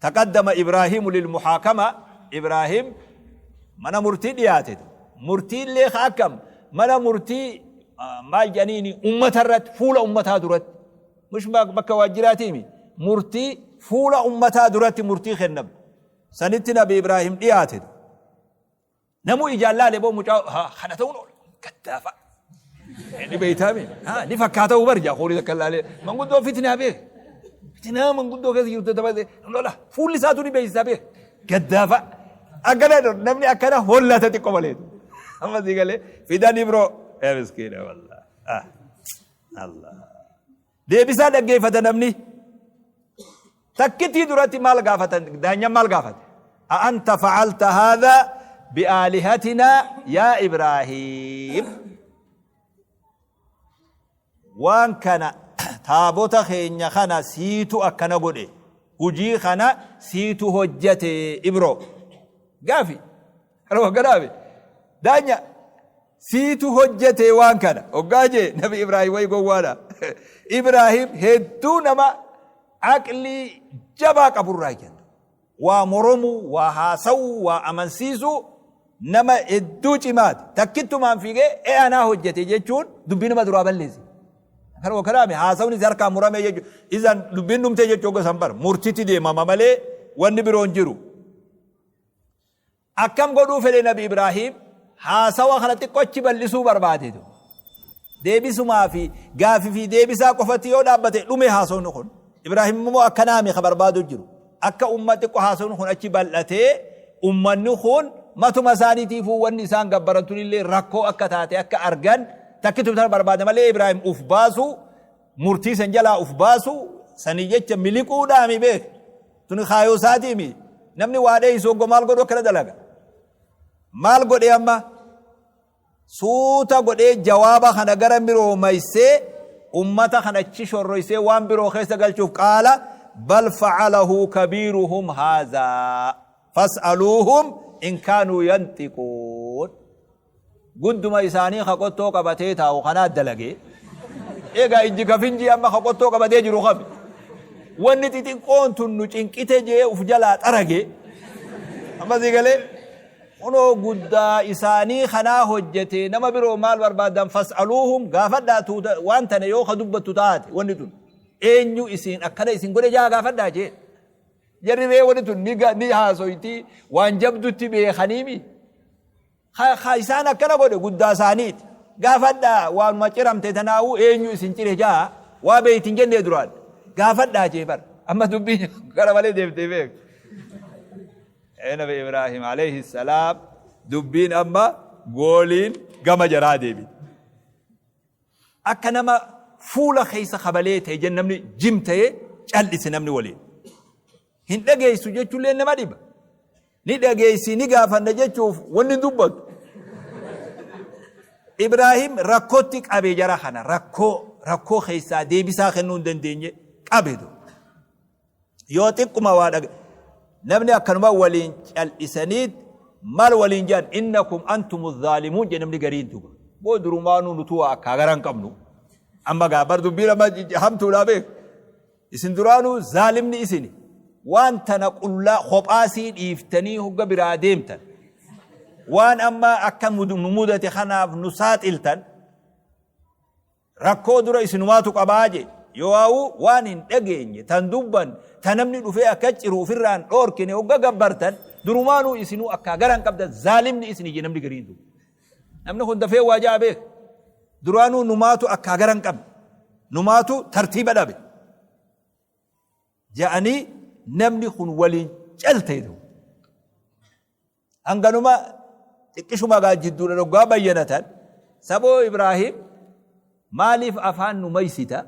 taqaddama Ibraahimu lilmuhaakama Ibraahim mana murtii dhiyaate murtiillee ka akkam mana murtii maal jedhaniini ummata irratti fuula ummataa duratti mush bakka waajjiraatiimi murtii fuula ummataa duratti murtii kennam sanitti nabi Ibraahim dhiyaate Namuu ijaan laale boo mucaa haa kana ta'uun oola gaddaafa. Ni beeytaami haa ni fakkaata bar jaa horii takka laalee manguddoo fitinaa beek. Fitinaa manguddoo keessa jirtu taphate lola fuulli isaatu ni beeksisaa beek gaddaafa. Akkana namni akkana hollata xiqqoo malee. Amma sii galee fidan ibroo yaa miskiina wallah. Ah Allah. Deebisaa dhaggeeffata namni. Takkitii duratti maal gaafatan? Daanyan maal gaafate? A'anta fa'alta haadha bi'aalihatinaa yaa Ibraahiim. Waan kana taabota keenya kana siitu akkana godhe. Hujii kana siitu hojjate Ibroo. Gaafi. Kana hogganaafi. Daanya siitu hojjate waan kana. Hoggaa jee nabi Ibraahim wayi gowwaadha. Ibraahim hedduu nama aqlii jabaa qaburraa jenna. Waa moromuu, waa haasawuu, waa amansiisuu nama hedduu cimaati. Takkittumaan fiigee ee anaa hojjete jechuun dubbii nama duraa balleesse. Kana kanaami haasawni si harkaa murame jechuudha. Izan dubbiin dhumtee jechuu hogga san bara murtitti deemama malee wanni biroon jiru. Akkam godhuu fedhe Nabi Ibraahiim? Haasawa kana xiqqo achi bal'isuu barbaadeetu. Deebisumaa fi gaafi fi deebisaa qofatti yoo dhaabbate dhume haasawni kun. Ibraahiim immoo akkanaami ka barbaadu jiru. Akka umma xiqqo haasawni kun achi bal'atee ummanni kun matuma isaaniitiifuu wanni isaan gabbaran tunillee rakkoo akka taate akka argan takkitu tana barbaade malee Ibraahiim uf baasuu murtii san jalaa uf baasuu sanii jecha miliquudhaami beek. Tuni kaayoo isaatiimi. Namni waa dheeysu hoggo maal godhu akkana dalaga. Maal godhe amma? Suuta godhee jawaaba kana gara biroo maysee ummata kana achi shorroysee waan biroo keessa galchuuf qaala bal facalahu kabiiruhum haazaa fas'aluuhum in kaanuu yanxiquun. Gudduma isaanii ka qottoo qabatee taa'u kanaa dalage. Egaa ijji ka finjii amma ka qottoo qabatee jiru kami? Wanni xixiqqoon tun nu cinqite jee uf jalaa xarage. Amma sii galee? Kunoo guddaa isaanii kanaa hojjete nama biroo maal barbaadan fas'aluuhum gaafadhaa tuuta waan tana yoo ka dubbattu taate wanni tun eenyu isin akkana isin godhe jaa gaafadhaa jee. Jarri ree wanni tun ni haasoyti waan jabdutti beekaniimi. Ka isaan akkana godhe guddaa isaaniiti. Gaafadhaa waanuma ciramte tanaa'uu eenyu isin cire jaa waa beeyti hin jennee duraan. Gaafadhaa jee bar. Amma dubbiin gara malee deemtee beek. Ee Nabi Ibraahim alayhi salaam dubbiin amma gooliin gama jaraa deebite. Akka nama fuula keessa kabalee ta'e jen namni jim ta'e cal'ise namni waliin. Hin dhageessu jechuullee nama dhiba. Ni dhageessi ni gaafanna jechuuf wanni dubbatu. Ibraahim rakkootti qabe jara kana rakkoo rakkoo keessaa deebisaa kennuu hin dandeenye qabe. Yoo xiqquma waa dhaga namni akkanuma waliin cal'isaniit maal waliin jedhan innakum antumu zaalimuun jedhe namni gariin duba. Boo durumaanuu nutuu waa akkaa gara hin qabnu. Amma gaa bar dubbii nama hamtuudhaa beeku. Isin duraanuu zaalimni isini. Waan tana qullaa kophaasii dhiiftanii hogga biraa deemtan. Waan amma akka nu mudate kanaaf nu saaxiltan. Rakkoo dura isinumaatu qabaa je. Yoo'aawuu waan hin dhageenye, tan dubban, ta namni dhufee akka ciru ufirraa hin dhoorkine hogga gabbartan, durumaanuu isinuu akkaa gara hin qabdan, zaalimni isini je namni gariin duuba. Namni kun dafee waa ja'a beeka. Duraanuu numaatu akkaa gara hin qabne. Numaatu tartiiba dhabe. Ja'anii namni kun waliin calte duuba. Hanganuma xiqqishuma gaa jidduudha dhoggaa bayyanatan saboo Ibraahim maaliif afaan nu maysita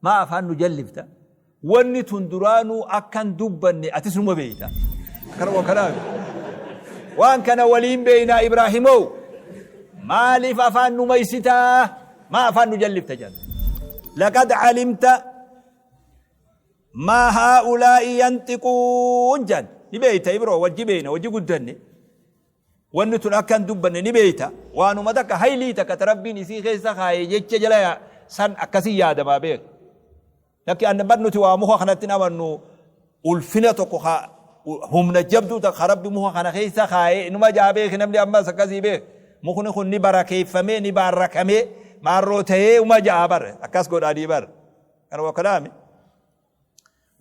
maa afaan nu jallifta wanni tun duraanuu akkan dubbanne atis numa beeyta akkanuma kanaaf waan kana waliin beeynaa Ibraahimow maaliif afaan nu maysita maa afaan nu jallifta jedhan laqad calimta Maa haa'ulaa'i yanxiquun jedhan. Ni beeyta Ibroo wajji beeyna wajji guddanne. Wanni tun akka hin dubbanne ni beeyta. Waanuma takka haylii takka ta Rabbiin isii keessa kaaye jecha jala san akkasii yaadamaa beek. Lakki anna bar nuti waa muka kanatti hin amannu ulfina tokko ka humna jabduu takka ka Rabbi muka kana keessa kaaye inuma jaa beeki namni ammas akkasii beek. Mukni kun ni barakeeffamee ni baarrakamee maarroo ta'ee uma ja'a bar akkas godhaanii bar. Kanuma kanaami.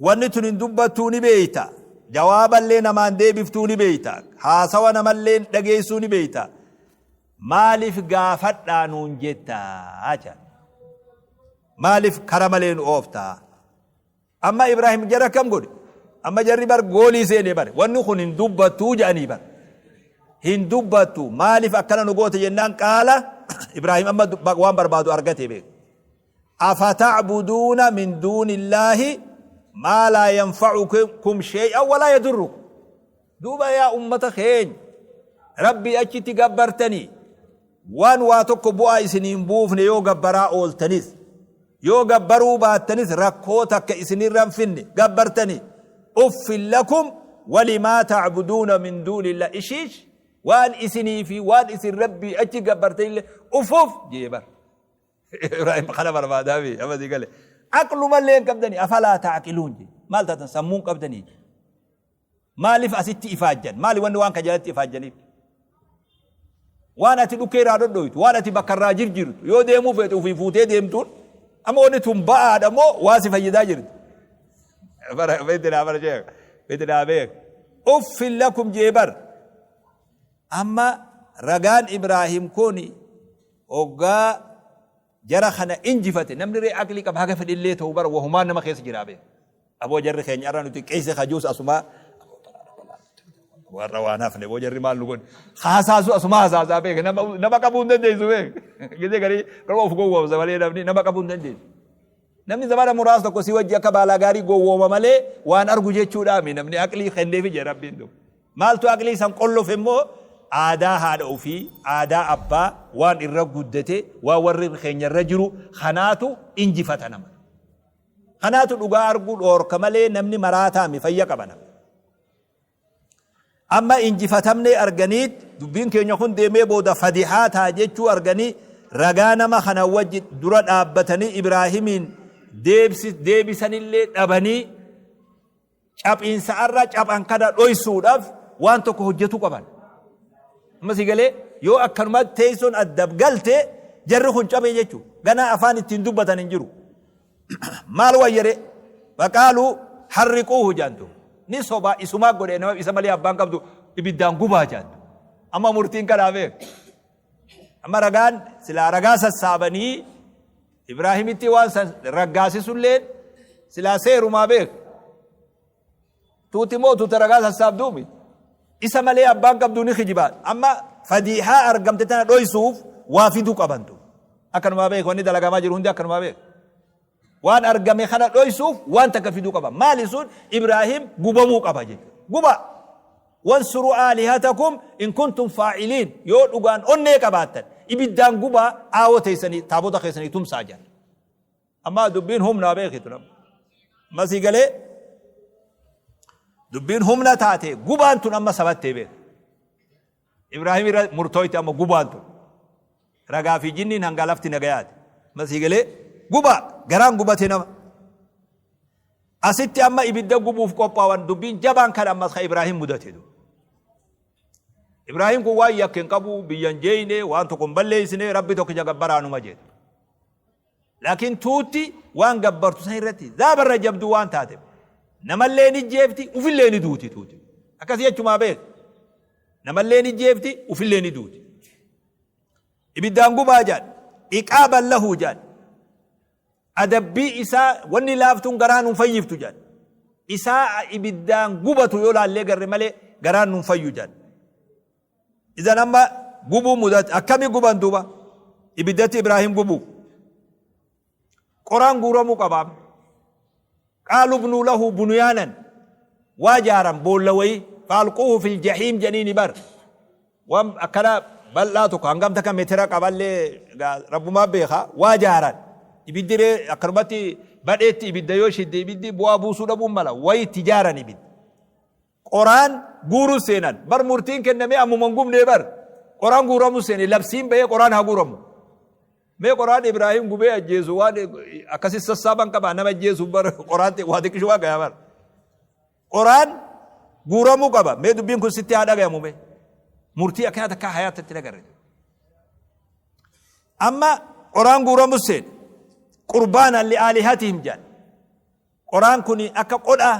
Wanni tun hin dubbattuu ni beeyta. Jawaaballee namaan deebiftuu ni beeyta. Haasawa namallee dhageessuu ni beeyta. Maaliif gaafadhaa nuun jettaa jedhan. Maaliif kara malee nu ooftaa? Amma Ibraahim jara akkam godhe? Amma jarri bar goolii seenee bare. Wanni kun hin dubbattuu jedhanii bar. Hin dubbattu maaliif akkana nu goote jennaan qaala Ibraahim amma waan barbaadu argate beeku. Afata'buduuna min duunillaahi maa laa yanfa'ukum shay'an walaa yadurrukum. Duuba yaa ummata keenya Rabbii achitti gabbartanii waan waa tokko bu'aa isinii hin buufne yoo gabbaraa ooltanis yoo gabbaruu baattanis rakkoo takka isinirra hin finne gabbartanii uffin lakum walimaa ta'buduuna min duunillah ishiish waan isinii fi waan isin Rabbii achi gabbartanillee uffuf jee bar. Ibrahim kana barbaadaa fi amma sii gale. Aqlumallee hin qabdanii afalaa ta'aqiluun jee. Maal taatan sammuu hin qabdanii jee. Maaliif asitti ifaajjan? Maali wanni waan kan jalatti ifaajjaniif? Waan ati dhukkee irraa dhodhoytu, waan ati bakka irraa jirjirtu, yoo deemuu feete ofii fuutee deemtuun amma wanni tun ba'aadha moo waa si fayyadaa jirti? Bara beekti bara sheekh beekti naa beek. Uffin lakum jee bar. Amma ragaan Ibraahim kun Hoggaa jara kana injifate namni ree aqlii qaba haga fedhillee ta'u bara wahumaan nama keessa jiraa beeka. Aboo jarri keenya irra nuti qeesse kajuus asumaa warra waan hafne boo jarri maal nu godhe haasaasu asumaa haasaasaa beeka nama qabuu hin dandeessu beeka. Gizee garii garuu of gowwoomsa malee namni nama qabuu hin dandeessu. Namni zamana muraasa tokko si wajji akka baalaa gaarii gowwooma malee waan argu jechuudhaami namni aqlii kenneefi jee Rabbiin duuba. Maaltu aqlii san qollofe immoo aadaa haadha ofii, aadaa abbaa, waan irra guddate, waan warri keenya irra jiru kanaatu injifata nama. Kanaatu dhugaa arguu dhoorka malee namni maraataami fayya qaba namni. Amma injifatamnee arganiit dubbiin keenya kun deemee booda fadihaa ta'a jechuu arganii ragaa nama kana wajji dura dhaabbatanii Ibraahimiin deebisanillee dhabanii caphiinsa arra caphan kana dhoysuudhaaf waan tokko hojjetuu qaban. Amma si galee yoo akkanuma teessoon addab galte jarri kun cabe jechuudha. Ganaa afaan ittiin dubbatan hin jiru. Maal wayyare faqaaluu harriquuhu jaantu ni sobaa isumaa godhe nama isa malee abbaan qabdu ibiddaan gubaa jaantu. Amma murtiin kanaa beek. Amma ragaan silaa ragaa sassaabanii Ibraahimitti waan san raggaasisulleen silaa seerumaa beek. Tuuti moo tuuta ragaa sassaabduumi. Isa malee abbaan qabduu ni kijibaa. Amma fadiihaa argamte tana dhoysuuf waa fiduu qabantu. Akkanumaa beek wanni dalagamaa jiru hundi akkanumaa beek. Waan argame kana dhoysuuf waan takka fiduu qaba. Maali sun Ibraahim gubamuu qaba jechuudha. Guba. Wansuru aalihatakum in kuntum faa'iliin yoo dhugaan onnee qabaattan ibiddaan gubaa aawoo teessanii taabota keessanii tumsaa jedhan. Amma dubbiin humnaa beekitu nama. Amma sii galee dubbiin humna taate gubaan tun amma sabattee beek. Ibraahim irra murtooyte amma gubaan tun. Ragaa fi jinniin hanga lafti nagayaati. Amma sii galee gubaa garaan gubate nama. Asitti amma ibidda gubuuf qophaawan dubbiin jabaan kan ammas ka Ibraahim mudate. Ibraahim kun waan yakka hin qabu biyya hin jeeyne waan tokko hin balleessine rabbi tokkicha gabbaraanuma jedhe. Laakiin tuutti waan gabbartu san irratti zaabarra jabduu waan taateef namallee ni jeefti ufillee ni duuti tuuti. Akkasii jechumaa beek. Namallee ni jeefti ufillee ni duuti. Ibiddaan gubaa jedhan iqaaban lahu jedhan adabbii isaa wanni laaftuun garaa nun fayyiftu jedhan. Isaa ibiddaan gubatu yoo laallee garre malee garaan nun fayyu jedhan. Idan amma gubuu mudate akkami guban duuba ibiddatti Ibraahim gubuu qoraan guuramuu qabaam qaalu ibnuu lahu bunyaanan waa jaaran boolla wayii faalquuhu fil jahiim jedhanii ni bar waan akkana bal'aa tokko hangam takka meetira qaballee rabbumaa beeka waa jaaran ibiddi ree akkanumatti badheetti ibidda yoo shidde ibiddi bu'aa buusuu dhabuun mala wayii itti jaaran ibidda Qoraan guuruu seenan. Bar murtiin kennamee ammuma hin gubnee bar. Qoraan guuramuu seene labsiin bahee qoraan haa guuramu. Mee qoraan Ibraahim gubee ajjeesu waan akkasi sassaaban qaba nama ajjeesu bar qoraan waa xiqqishu waa gayaa bar. Qoraan guuramuu qaba. Mee dubbiin kun sitti haa dhagayamu mee. Murtii akkanaa takkaa hayaatti agarre. Amma qoraan guuramu seene. Qurbaanaan li'aalihatihim jedhan. Qoraan kun akka qodhaa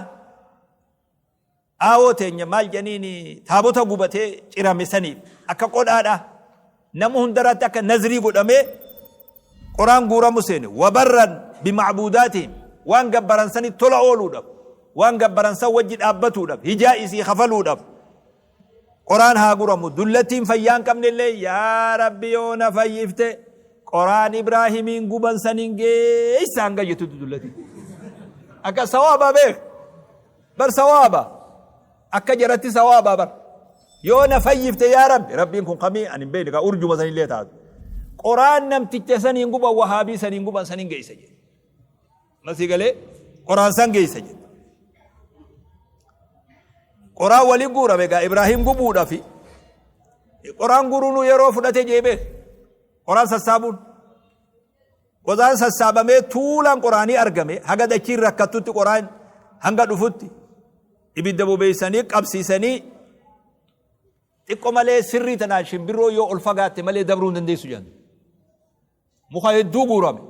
Aawoo teenya maal jedhaniin taabota gubatee cirame saniif akka qodhaadha. Nama hundarratti akka nazrii godhamee qoraan guuramu seene. Wabarran bimacbuudaatihim waan gabbaran sanitti tola ooluudhaaf waan gabbaran san wajji dhaabbatuudhaaf hijaa isii kafaluudhaaf qoraan haa guramu. Dullattiin fayyaa hin qabne illee yaa Rabbi yoo na fayyifte qoraan Ibraahimiin guban saniin geessa hanga jettutti dullattiin. Akka sawaaba beek. Bar sawaaba. Akka jaratti sawaaba bar. Yoo na fayyifte yaa Rabbi. Rabbiin kun kamii ani hin beekne kaa urjuma sanillee taatu. Qoraan namticha saniin guban wahaabii saniin guban saniin geessa jedhe. Masii galee qoraan san geessa jedhe. Qoraan walii guurame egaa Ibraahim gubuudhafi. Qoraan guuruun yeroo fudhate jee beek. Qoraan sassaabuun. Qodaan sassaabamee tuulaan qoraanii argame haga dachiin rakkattutti qoraan hanga dhufutti ibidda bobeessanii qabsiisanii xiqqo malee sirrii tanaan shimbirroo yoo ol fagaatte malee dabruu hin dandeessu jedhan. Muka hedduu guurame.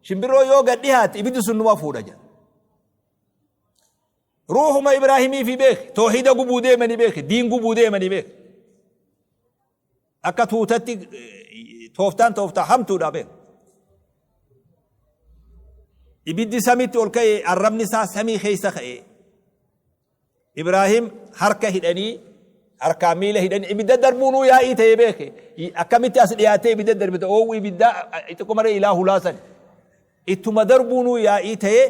Shimbirroo yoo gad dhihaatte ibiddi sun numa fuudha jedhan. Ruuhuma Ibraahimii fi beeki toohida gubuu deemanii beeki diin gubuu deemanii beeki. Akka tuutatti tooftaan tooftaa hamtuudha beeku. Ibiddi samitti ol ka'e arrabni isaa samii keessa ka'e. Ibraahim harka hidhanii harkaa miila hidhanii ibidda darbuunuu yaa'ii ta'ee beeke. Akkamitti as dhiyaatee ibidda darbite oowwu ibiddaa xiqqoo maree ilaa hulaasan. Ittuma darbuunuu yaa'ii ta'ee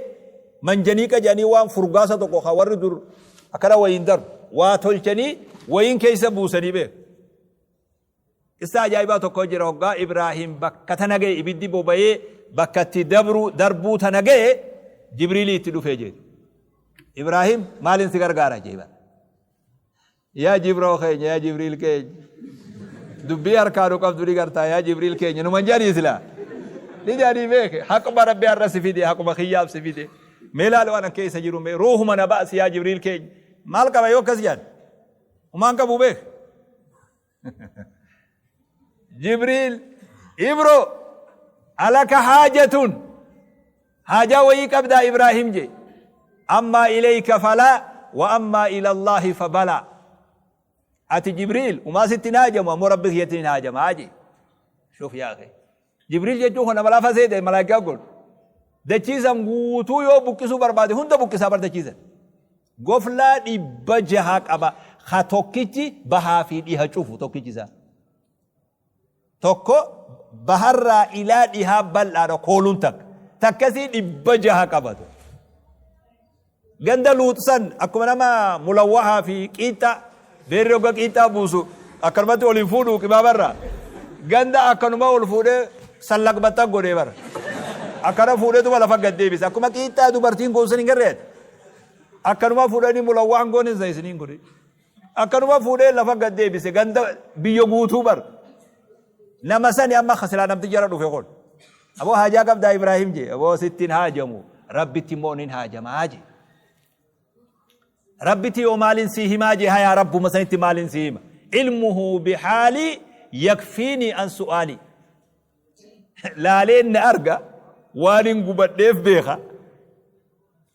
manjaniiqa jedhanii waan furgaasa tokko ka warri dur akkana wayiin darbu waa tolchanii wayiin keessa buusanii beeku. Qissaa ajaa'ibaa tokko jira hoggaa Ibraahim bakka tana ga'e ibiddi boba'ee bakka itti dabru darbuu tana ga'e Jibriilii itti dhufee jedhe. Ibraahim maaliin si gargaara jee bara. Yaa Jibroo keenya yaa Jibriil keenya dubbii harkaa nu qabdu ni gartaa yaa Jibriil keenya numan jedhanii silaa. Ni jedhanii beeke haquma rabbi har'a si fide haquma kiyyaaf si fide. Mee laali waan an keessa jiru mee ruuhuma na baasi yaa Jibriil keenya. Maal qaba yoo akkas jedhan? Humaan qabu beek. Jibriil Ibro alaka haajatun haajaa wayii qabdaa Ibraahim jee ammaa ilayka falaa wa ammaa ila Allaahi fabalaa ati Jibriil umaa sitti hin haajamu ammoo rabbi kiyyatti hin haajamaa jee shuf yaa akhi Jibriil jechuun kun nama lafa seete malaayikaa kun dachiisan guutuu yoo buqqisuu barbaade hunda buqqisaa bar dachiisan Goflaa 600 qaba ka tokkichi bahaa fi dhiha cufu tokkichi isaa. Tokko baharraa ilaa dhihaa bal'aadha kooluun takka. Takkasii 600 qabatu. Ganda Luux san akkuma nama mulawwahaa fi qiixxaa beerri hogga qiixxaa buusu akkanumatti ol hin fuudhu qibaabarraa. Ganda akkanuma ol fuudhee sallaq baxxaq godhee bara. Akkana fuudheetuma lafa gad deebise. Akkuma qiixxaa dubartiin goonsan hin garree ati. Akkanuma fuudhanii mulawwaan goon hin isiniin godhe. Akkanuma fuudhee lafa gad deebise ganda biyya guutuu bar. Nama sani amma silaa namti jara dhufe kun. Aboo haajaa qabdaa Ibraahim jee aboo sitti hin haajamu rabbitti immoo nin haajamaa jee. Rabbitti yoo maaliin sii himaa jee hayaa rabbuma sanitti maaliin sii hima. Ilmuhu bihaalii yakfiinii an su'aalii. Laaleen na arga waan hin gubadheef beeka.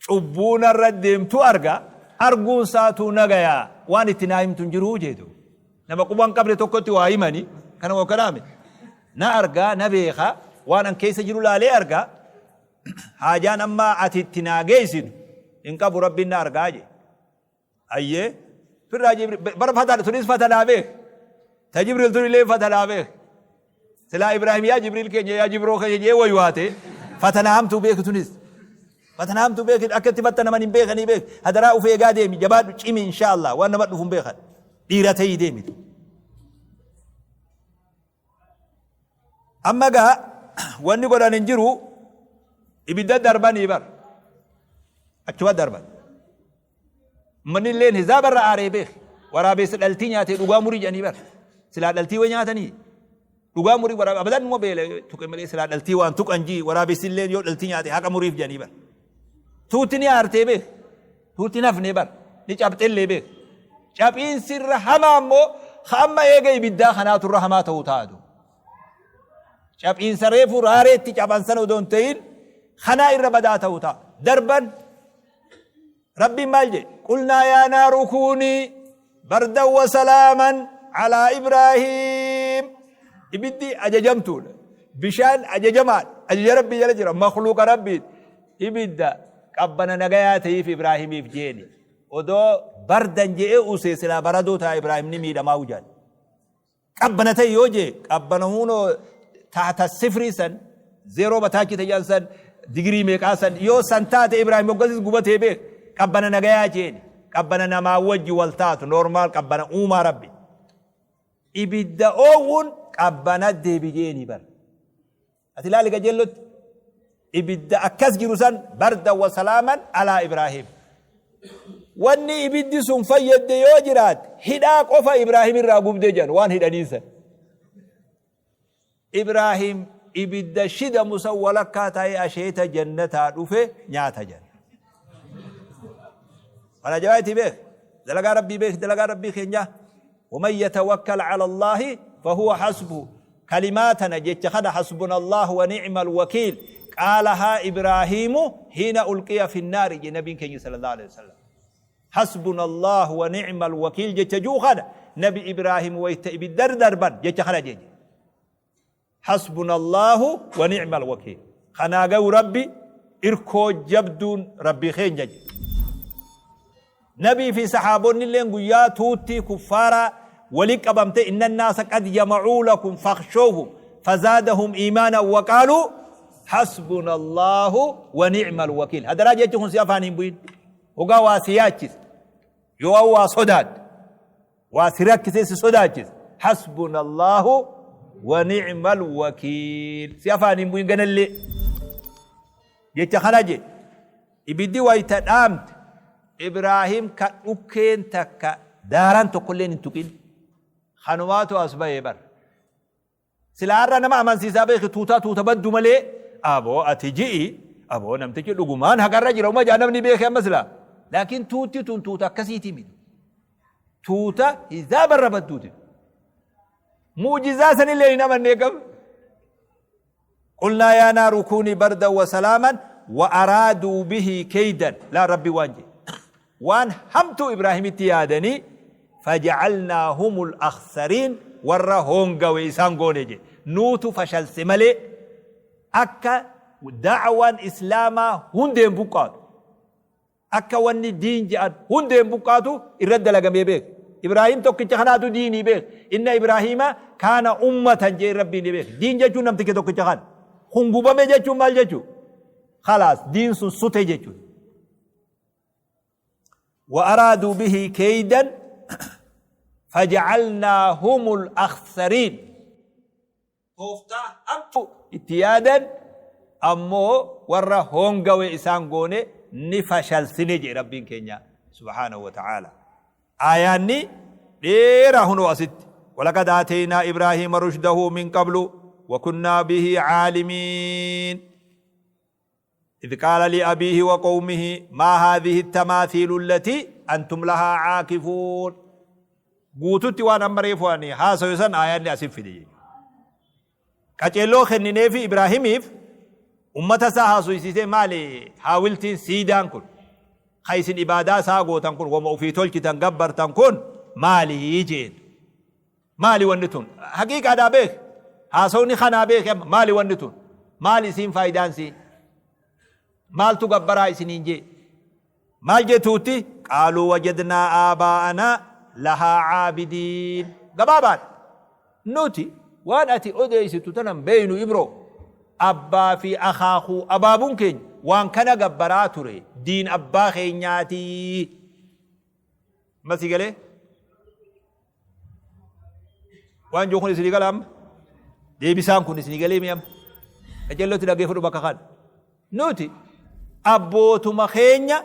Cubbuu narra deemtu arga arguun isaatuu nagayaa waan itti naa himtu hin jiruu jeetu. Nama quba hin qabne tokkotti waa himani kana waa kanaame. Na argaa na beeka waan an keessa jiru laalee arga haajaan amma ati itti naa geessitu hin qabu rabbiin na argaa jee. Ayyee. Firraa Jibriil bara fataa tunis fatanaa beek. Ta Jibriil tun illee fatanaa beek. Silaa Ibraahim yaa Jibriil keenya yaa Jibroo keenya jee wayu haate fatanaa hamtuu beeku tunis. Fatanaa hamtuu beeku akka itti fattanaman hin beekanii beek. Hadaraa of eegaa deemi jabaadhu cimi inshaallah waan nama dhufu hin beekan. Dhiira ta'ii deemi. Amma gaa wanni godhan hin jiru ibidda darbanii bar. Achuma darban. Ummanni illeen hizaaba irra aaree beek. Waraabessa dhaltii nyaatee dhugaa murii jedhanii bar. Silaa dhaltii way nyaatanii. Dhugaa murii waraabe abadan numa beela tuqe malee silaa dhaltii waan tuqan jii waraabessi illeen yoo dhaltii nyaate haqa muriif jedhanii bar. Tuutti ni aartee beek. Tuutti hin hafnee bar. Ni cabxellee beek. Caphiinsi irra hamaa immoo ka amma eega ibiddaa kanaatu irra hamaa ta'uu taatu. Caphiinsa reefu raareetti caphan sana odoo hin ta'in kanaa irra badaa ta'uu ta'a. Darban Rabbiin maal jedhe? Qulnaa yaa naaru kuunii bardan wa salaaman alaa Ibraahiim. Ibiddi ajajamtuudha. Bishaan ajajamaadha. Ajaja Rabbii jala jira. Makluuqa Rabbiiti. Ibidda qabbana nagayaa ta'iif Ibraahimiif jeeni. Odoo bardan je'ee usee silaa baradoo ta'a Ibraahim ni miidhamaa hujaan. Qabbana ta'e yoo jee qabbana hunoo taata sifrii san zeeroo bataachi ta'an san digirii meeqaa san yoo san taate Ibraahim hoggasis gubatee beek qabbana nagayaa jeeni. Qabbana namaa wajji wal taatu normaal qabbana uumaa Rabbi. Ibidda oowwuun qabbana deebi jeeni bar. Ati ilaali qajeellotti. Ibidda akkas jiru san barda wa salaaman alaa Ibraahim. Wanni ibiddi sun fayyadde yoo jiraate hidhaa qofa Ibraahim irraa gubdee jedhan waan hidhaniin san. Ibraahim ibidda shidamu san walakkaa taa'ee asheeta jannataa dhufe nyaata jedhan. Waan ajaa'ibaati beek. Dalagaa Rabbii beek dalagaa Rabbii keenyaa. Waman yatawakkal ala Allaahi fahuwa hasbuhu. Kalimaa tana jecha kana hasbunallahu wa ni'mal wakiil qaalahaa Ibraahiimu hiina ulqiya finnaari jedhe nabiin keenya sallallahu alaihi wasallam. Hasbunallahu wa ni'mal wakiil jecha ji'u kana nabi Ibraahim wayta ibiddar darban jecha kana jeje. Hasbunallahu wa ni'mal wakiil. Kanaa gahu Rabbi irkoo jabduun Rabbii keenya jedhe. Nabii fi sahaabonni illeen guyyaa tuuttii kuffaaraa wali qabamte inna naasa qad jama'uu lakum fakhshawhum fazaadahum iimaanan wa qaaluu Hasbuna Allaahu wa ni'mal wakiil. Hadaraa jechi kun si afaan hin bu'in. Hogaa waa si yaachise. Yoo waa sodaatte. Waa si rakkisee si sodaachise. Hasbuna Allaahu wa ni'mal wakiil. Si afaan hin bu'in ganallee. Jecha kana jedhe. Ibiddi wayta dhaamte Ibraahim ka dhukkeen takka daaraan tokkolleen hin tuqin. Kanumaatu as bahe bar. Silaa har'a nama amansiisaa beeki tuutaa tuuta baddu malee aboo ati ji'i aboo namtichi dhugumaan haqarra jira uma jaa namni beeke amma silaa. Laakiin tuutti tun tuuta akkasiitii miti. Tuuta hizaabarra badduuti. Mu'jizaa sanillee hin amannee qaba. Qulnaa yaa naaru kuunii bardan wa salaaman wa araaduu bihi keeydan. Laa Rabbi waan jedhe. Waan hamtuu Ibraahimitti yaadanii fajacalnaahumul akhsariin warra hoongawe isaan goone jedhe. Nuutu fashalse malee akka da'waan Islaamaa hundeen buqqaatu. Akka wanni diin je'an hundeen buqqaatu irra dalagamee beek. Ibraahim tokkicha kanaatu diinii beek. Inna Ibraahiima kaana ummatan jee Rabbiin ni beek. Diin jechuun namticha tokkicha kana. Kun gubame jechuun maal jechuu? Khalaas diin sun sute jechuudha. Wa araaduu bihi keeydan fajacalnaahumul akhsariin. Tooftaa hamtuu itti yaadan ammoo warra hoongawe isaan goone ni fashalsine jedhe Rabbiin keenya subhaanahu wa ta'aala. Aayaanni dheeraa hunoo asitti. Walaqad aateynaa Ibraahiima rushdahu min qablu wa kunnaa bihi caalimiin. Idh qaala liabiihi wa qawmihi maa haadhihi tamaathiilu allatii antum lahaa caakifuun. Guututti waan amma reefu ani haasawe san aayaanni asin fide jechuudha. Qaceelloo kennineefi Ibraahimiif ummata isaa haasofsiisee maali haawiltiin siidaan kun ka isin ibaadaa isaa gootan kun wama ofii tolchitan gabbartan kun maali jeen. Maali wanni tun? Haqiiqaadhaa beeki. Haasawni kanaa beeki amma. Maali wanni tun? Maali isiin faayidaan isii? Maaltu gabbaraa isiniin jee? Maal jetuutti? Qaaluu wajadnaa aabaa'anaa lahaa caabidiin. Gabaabaadha. Nuti waan ati odeessitu tana hin beeynu Ibroo. Abbaa fi akaakuu abaabuun keenya waan kana gabbaraa ture. Diin abbaa keenyaatii. Amma sii galee? Waan jiru kun isinii gala amma? Deebisaan kun isinii galee mi amma? Qajeellotti dhaggeeffadhu bakka kana. Nuti abbootuma keenya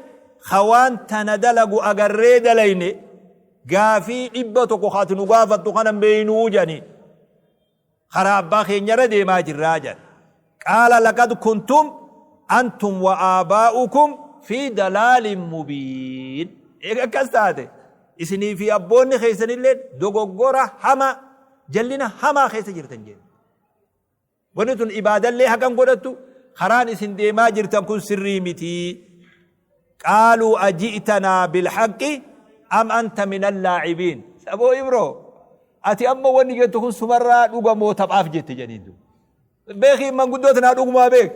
ka waan tana dalagu agarree dalayne gaafii 100 kaati nu gaafattu kana hin beeynuu jedhanii. Karaa abbaa keenyarra deemaa jirraa jedhan. Qaala laqad kuntum antum wa aabaa'ukum fi dalaalin mubiin. Eega akkas taate isinii fi abboonni keessanillee dogoggora hamaa jallina hamaa keessa jirtan jedhe. Wanni tun ibaadallee haqan godhattu karaan isin deemaa jirtan kun sirrii miti. Qaaluu aji'tanaa bilhaqqi am anta minal laacibiin. Saboo Ibroo ati amma wanni jettu kun sumarraa dhuga moo taphaaf jette jedhaniin duuba. Beeki manguddoo tanaa dhugumaa beek.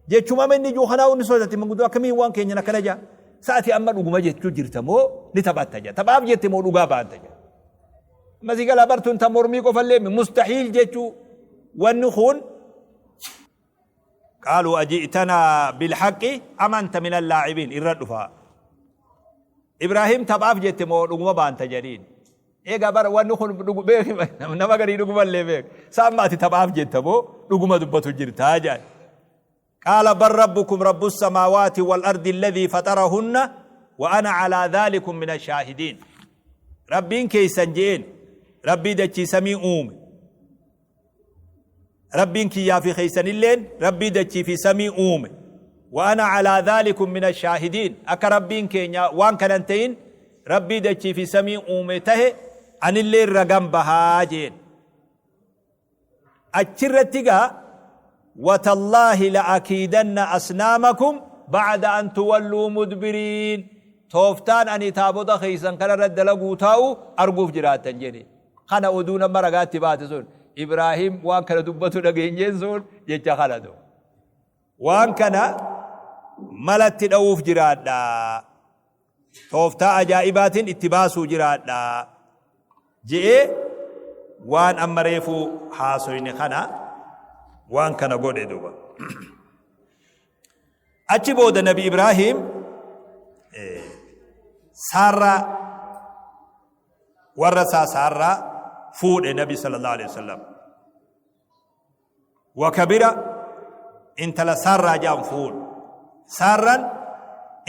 Jechuma inni ijuu kanaa inni sodaatti manguddoo akkamiin waan keenyan akkana jaa. Sa'ati amma dhuguma jechuu jirta moo ni taphatta jaa. Taphaaf jette moo dhugaa baanta jaa. Amma si galaa bartuun ta mormii qofallee mustahiil jechuu wanni kun Qaaluu aji'tanaa bilhaqqi am anta minal laacibiin irra dhufa. Ibraahim taphaaf jette moo dhuguma baanta jedhiin. Egaa bara wanni kun dhugu beeki nama garii dhugumallee beek. Sa amma ati taphaaf jetta moo dhuguma dubbatu jirtaa jedhan. Qaala bal rabbukum rabbu samaawaati wal ardi alladhii faxarahunna wa ana calaa dhaalikum mina shaahidiin. Rabbiin keessan je'een Rabbii dachii samii uume. Rabbiin kiyyaa fi keessanilleen Rabbii dachii fi samii uume. Wa ana calaa dhaalikum mina shaahidiin. Akka Rabbiin keenya waan kana hin ta'in Rabbii dachii fi samii uume tahe anilleen ragan bahaa jeen. Achirratti gaa watallaahi la'akiidanna asnaamakum ba'da an tuwalluu mudbiriin. Tooftaan ani taabota keessan kanarra dalaguu taa'u arguuf jiraattan jedhe. Kana oduun amma ragaatti baate sun Ibraahim waan kana dubbatu dhageenyeen sun jecha kana ta'u. Waan kana malatti dha'uuf jiraadha. Tooftaa ajaa'ibaatiin itti baasuu jiraadha. Je'ee waan amma reefuu haasoyne kana waan kana godhe duuba. Achi booda Nabi Ibraahim Saarraa warra isaa Saarraa fuudhe Nabi sallallahu alaihi wasallam. Wakabira intala Saarraa jedhan fuudhe. Saarraan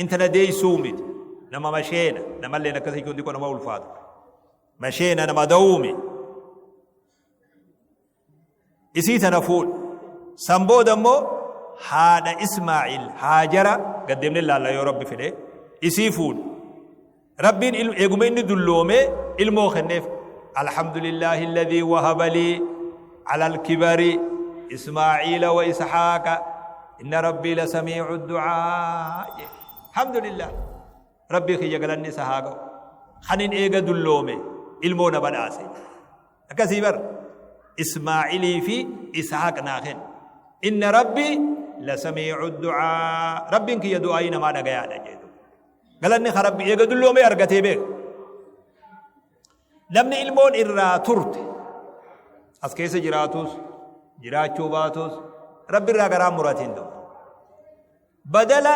intala deeysuu miti. Nama masheena namalleen akkasii kun xiqqoo nama ulfaata. Masheena nama da'uumi. Isii tana fuudhe. San booda immoo haadha Ismaa'il Haajara gad deemnee laalla yoo Rabbi fedhe isii fuudhe. Rabbiin eeguma inni dulloomee ilmoo kenneef. Alhamdulillahi alladhii wahaba lii ala alkibari Ismaa'iila wa Ishaaqa inna Rabbii la samii'u du'aa. Alhamdulillah. Rabbii kiyya galanni isa haa ga'u. Kanin eega dulloome ilmoo na badhaase. Akkasii bar Ismaa'ilii fi Ishaaq naa kenne. Inna Rabbii la samii'u du'aa. Rabbiin kiyya du'aayii namaa dhagayaadha jedhu. Galanni ka Rabbi eega dulloomee argatee beeka. Namni ilmoon irraa turte as keessa jiraatus jiraachuu baatus Rabbi irraa garaa muratiin du'u. Badala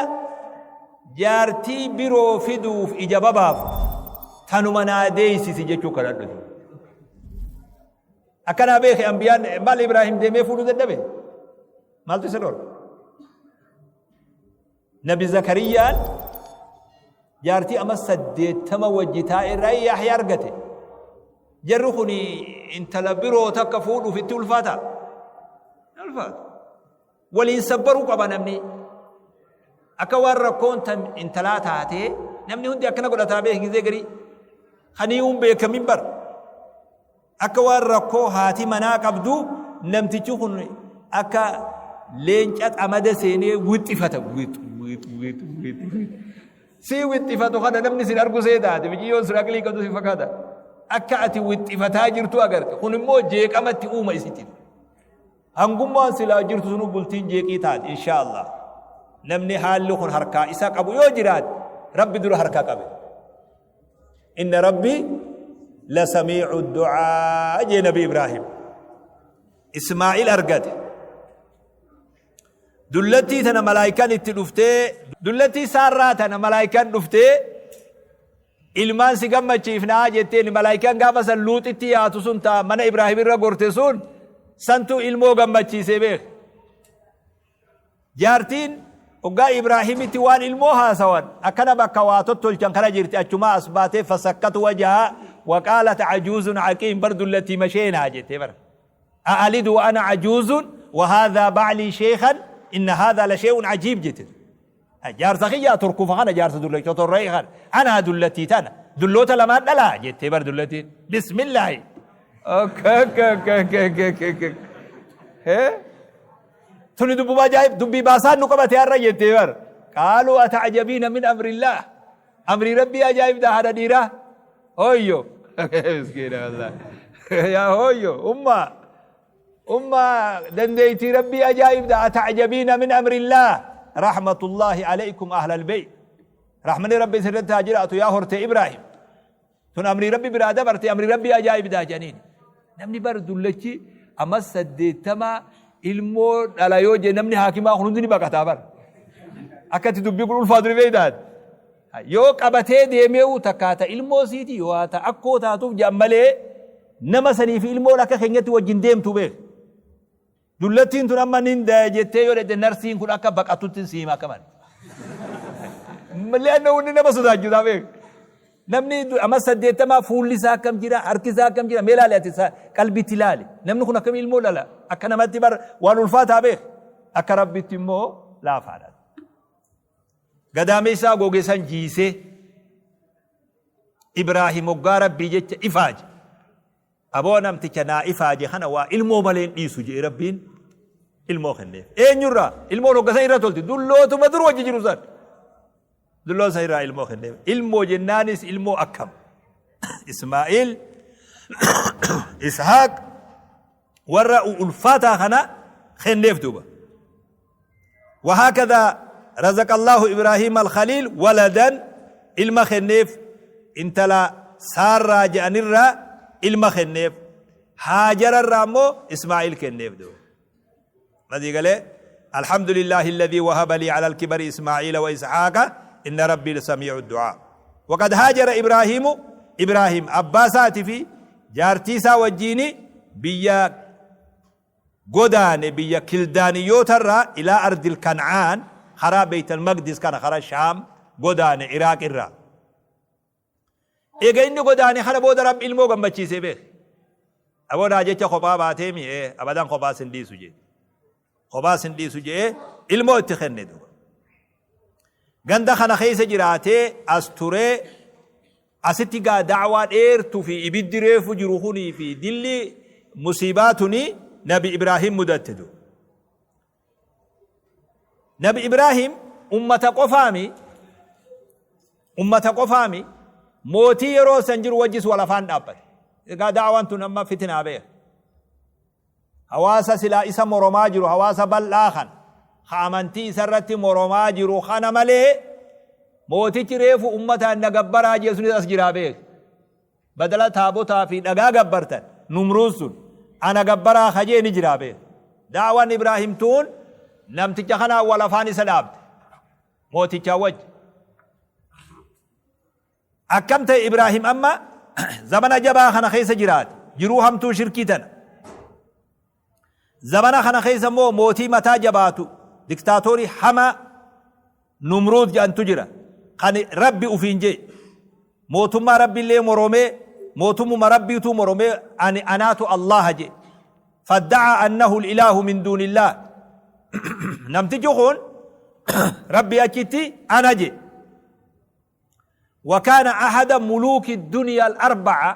jaartii biroo fiduuf ija babaaftu tanuma naa deeysisi jechuu kadhadhu. Akkanaa beeke ambiyaan maal Ibraahim deemee fuudhuu dadhabe? Maaltu isa dhorka? Nabi Zakariyyaan jaartii amma 80 wajji taa'e irraa Yahya argate. Jarri kun intala biroo takka fuudhuuf itti ulfaata? Ulfaata. Waliin sabbaruu qaba namni. Akka waan rakkoon tan intalaa taatee namni hundi akkana godhataa beeki gizee garii. Kaniiwuun beekamin bar. Akka waan rakkoo haati manaa qabdu namtichi kun akka leenca xamada seenee wixxifata. Wix wix wix wix wix. Sii wixxifatu kana namni sin argu see taate miciyyoon sun aqlii qabdu si fakkaata. Akka ati wixxifataa jirtu agarte. Kun immoo jeeqamatti uuma isitti. Hangummaan silaa jirtu sunu bultiin jeeqii taati inshaa Allah. Namni haalli kun harkaa isa qabu yoo jiraate Rabbi dura harkaa qabe. Inna Rabbi la samii'u du'aa jee Nabi Ibraahim. Ismaa'il argate. Dullattii tana malaayikaan itti dhuftee dullattii saarraa tana malaayikaan dhuftee ilmaan si gammachiifnaa jetteen malaayikaan gaafa san luuxitti yaatu sun ta mana Ibraahim irra gorte sun santu ilmoo gammachiisee beek. Jaartiin hoggaa Ibraahimitti waan ilmoo haasawan akkana bakka waa tottolchan kana jirti achumaa as baatee fasakkatu wajahaa waqaalat ajuuzun aqiim bar dullattii masheenaa jettee bara. A'alidu wa ana ajuuzun wa haadhaa ba'lii sheekhan inna haadhaa la shee'un ajiib jette. Jaarsa kiyyaa turkufa kana jaarsa dullacha totorra'e kana anaa dullattii tana dulloota lamaan dhalaa jettee bar dullattiin bismillaahi. Tuni dubbuma ajaa'ib dubbii baasaan nu qabate har'a jettee bar. Qaaluu ata'ajabiina min amrillaah. Amrii rabbii ajaa'ibda haadha dhiiraa. Hoyyo. Miskiina wallahi. Yaa hoyyo ummaa. Ummaa dandeettii rabbii ajaa'ibda ata'ajabiina min amrillaah. Rahmatullahi alaykum ahlal beyt. Rahmanni rabbi isinirratti haa jiraatu yaa hortee Ibraahim. Tun amrii rabbi biraa dabarte amrii rabbii ajaa'ibdaa jedhaniin. Namni bar dullachi amma 80 ilmoo dhala yoo jee namni haakimaa kun hundi ni baqataa bar. Akka itti dubbii kun ulfaatu ni beektaan. Yoo qabatee deemeewu takkaa ta ilmoo siiti yoo ta akkoo taatuuf jedhan malee nama sanii fi ilmoon akka keenyatti wajjin deemtu beek. Dullattiin tun amma nin daya jettee yoo dhette narsiin kun akka baqatutti si hima akka malee. Li'anna wanni nama sodaachisaa beek. Namni amma 80 fuulli isaa akkam jira harki isaa akkam jira mee ilaali ati qalbitti ilaali. Namni kun akkam ilmoo dhala akka namatti bar waan ulfaataa beek. Akka rabbitti immoo laafaadha. Gadaameessaa goge san jiisee Ibraahim hoggaa rabbii jecha ifaaje. Aboo namticha naa ifaaje kana waa ilmoo malee hin dhiisu jedhe Rabbiin ilmoo kenneef. Eenyurraa? Ilmoon hogga san irra tolti. Dullootuma dur wajji jiru san. Dulloon san irraa ilmoo kenneef. Ilmoo jennaanis ilmoo akkam? Ismaa'iil, Ishaaq warra ulfaataa kana kenneef duuba. وهكذا رزق الله إبراهيم الخليل ولدا ilma kenneef intala Saarraa je'anirraa ilma kenneef Haajararraa immoo Ismaa'iil kenneef duuba. Masii galee الحمد لله الذي وهب لي على الكبر إسماعيل وإسحاق إن ربي لسميع الدعاء. وقد هاجر إبراهيم، إبراهيم abbaa isaati fi jaartii isaa wajjiini biyya godaane, biyya Kildaaniyyoota irraa ilaa ardil Kan'aan, karaa Beeytal Maqdis kana, karaa Shaam godaane, Iraaq irraa. Eega inni godaane kana booda Rabbi ilmoo gammachiisee beeke. Aboo naa jecha kophaa baatee mi ee abadan kophaa sin dhiisu jee. Kophaa sin dhiisu jee ilmoo itti kenne duuba. Ganda kana keessa jiraatee as turee asitti gaa da'waa dheertuu fi ibiddi reefu jiru kunii fi dilli musiibaa tuni Nabi Ibraahim mudatte duuba. Nabi Ibraahim ummata qofaami, ummata qofaami, mootii yeroo san jiru wajjis wal afaan dhaabbate. Egaa da'waan tun amma fitinaa beeka. Hawaasa silaa isa moromaa jiru, hawaasa bal'aa kana, ka amantii isa irratti moromaa jiru kana malee, mootichi reefu ummataan na gabbaraa jee sunis as jiraa beeka. Badala taabotaa fi dhagaa gabbartan, Numruuz sun ana gabbaraa ka jee ni jiraa beeka. Da'waan Ibraahim tun namticha kanaan wal afaan isa dhaabde. Mootichaa wajji. Akkam ta'e Ibraahim amma zamana jabaa kana keessa jiraate. Jiruu hamtuu shirkii tana. Zamana kana keessa immoo mootii mataa jabaatu, diktaatoorii hamaa Numruud jedhantu jira. Kan Rabbi ufiin jee. Mootummaa Rabbi illee moromee, mootummuma Rabbiitu moromee, ani anaatu Allaha jee. Fadda'a annahu ilaahu min duunillah. Namtichi kun Rabbi achitti ana jee. Wakaana ahada muluuki duniyaa al-arba'a,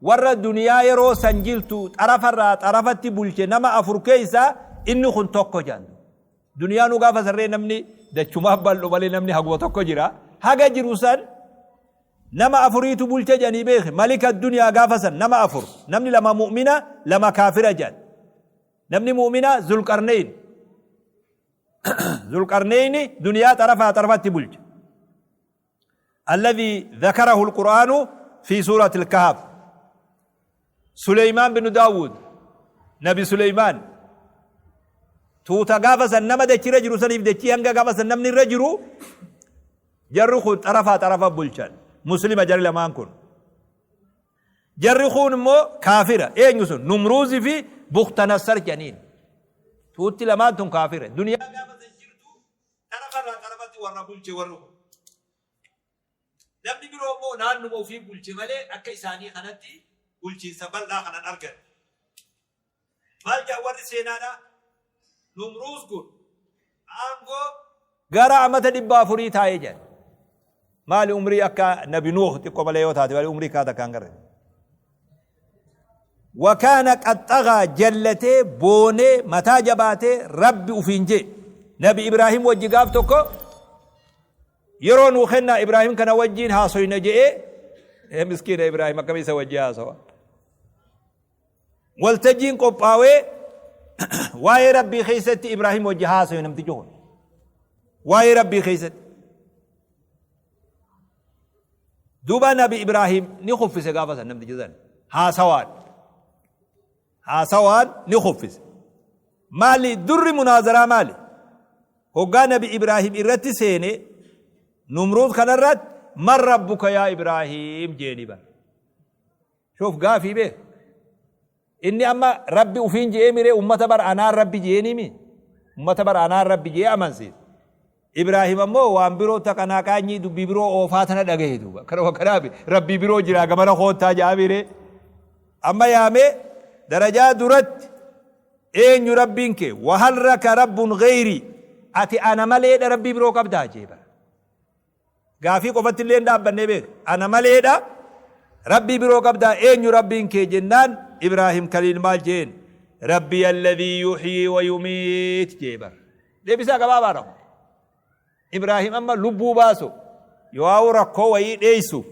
warra duniyaa yeroo san jirtu xarafarraa xarafatti bulche nama afur keessaa inni kun tokko jedhan. Duniyaa nu gaafa sarree namni dachumaaf bal'u malee namni haguma tokko jira. Haga jiru san nama afuriitu bulche jedhanii beeke. Malika duniyaa gaafa san nama afur. Namni lama mu'mina, lama kaafira jedhan. Namni mu'mina Zulqarneyn. Zulqarneyni duniyaa xarafaa xarafatti bulche. Alladhi dhakarahu al-Qur'aanu fi suurati al-Kahf. Suleymaan bin Daawud, Nabi Suleymaan tuuta gaafa san nama dachirra jiru saniif dachii hanga gaafa san namni irra jiru, jarri kun xarafaa xarafa bulchan. Muslima jarri lamaan kun. Jarri kuun immoo kaafira. Eenyu sun? Numruuzi fi Bukhtanassar jedhaniin. Tuutti lamaan tun kaafira. Duniyaa gaafa san jirtu xarafarraa xarafatti warra bulche warri kun. Namni biroo immoo naannuma ofii bulche malee akka isaanii kanatti bulchiinsa bal'aa kanan argan. Maal jedhan warri seenaadhaa? Numruuz kun aangoo gara amata 400 taa'ee jedhan. Maali, umrii akka Nabi Nuuh xiqqoo malee yoo taate malee umrii kaa takka hin garre. Wakaana qaxxagaa, jallatee boonee mataa jabaatee Rabbi ufiin jee. Nabi Ibraahim wajji gaaf tokko yeroo nuu kennaa, Ibraahim kana wajjiin haasoyna je'ee. Miskiina Ibraahim, akkamii isa wajji haasawa? Waltajjiin qophaawee waa'ee Rabbii keessatti Ibraahim wajji haasawe namtichi kun. Waa'ee Rabbii keessatti. Duuba Nabi Ibraahim ni kuffise gaafa san namtichi san. Haasawaan. Haasawaan ni kuffise. Maali durri munaazaraa maali? Hoggaa Nabi Ibraahim irratti seene Numruud kanarratti, man rabbuka yaa Ibraahim jeeni bara. Shuuf, gaafii beek. Inni amma Rabbi ufiin je'ee miree ummata bar anaan Rabbi je'eenii mi? Ummata bar anaan Rabbi je'ee amansiisa. Ibraahim ammoo waan biroo taqanaaqaanyii dubbii biroo oofaa tana dhagahe duuba. Kanuma kanaaf Rabbii biroo jiraa gamana koottaa je'aa miree. Amma yaamee darajaa duratti, eenyu Rabbiin kee? Wahal raka rabbun gayrii? Ati ana maleedha Rabbii biroo qabdaa jee bara. Gaafii qofatti illee hin dhaabbannee beeka. Ana maleedha Rabbii biroo qabdaa, eenyu Rabbiin kee jennaan, Ibraahim Kaliil maal jeen? Rabbi alladhii yuhyii wa yumiit jee bara. Deebisaa gabaabaadha kun. Ibraahim amma lubbuu baasu yoo rakkoo wayii dheessuuf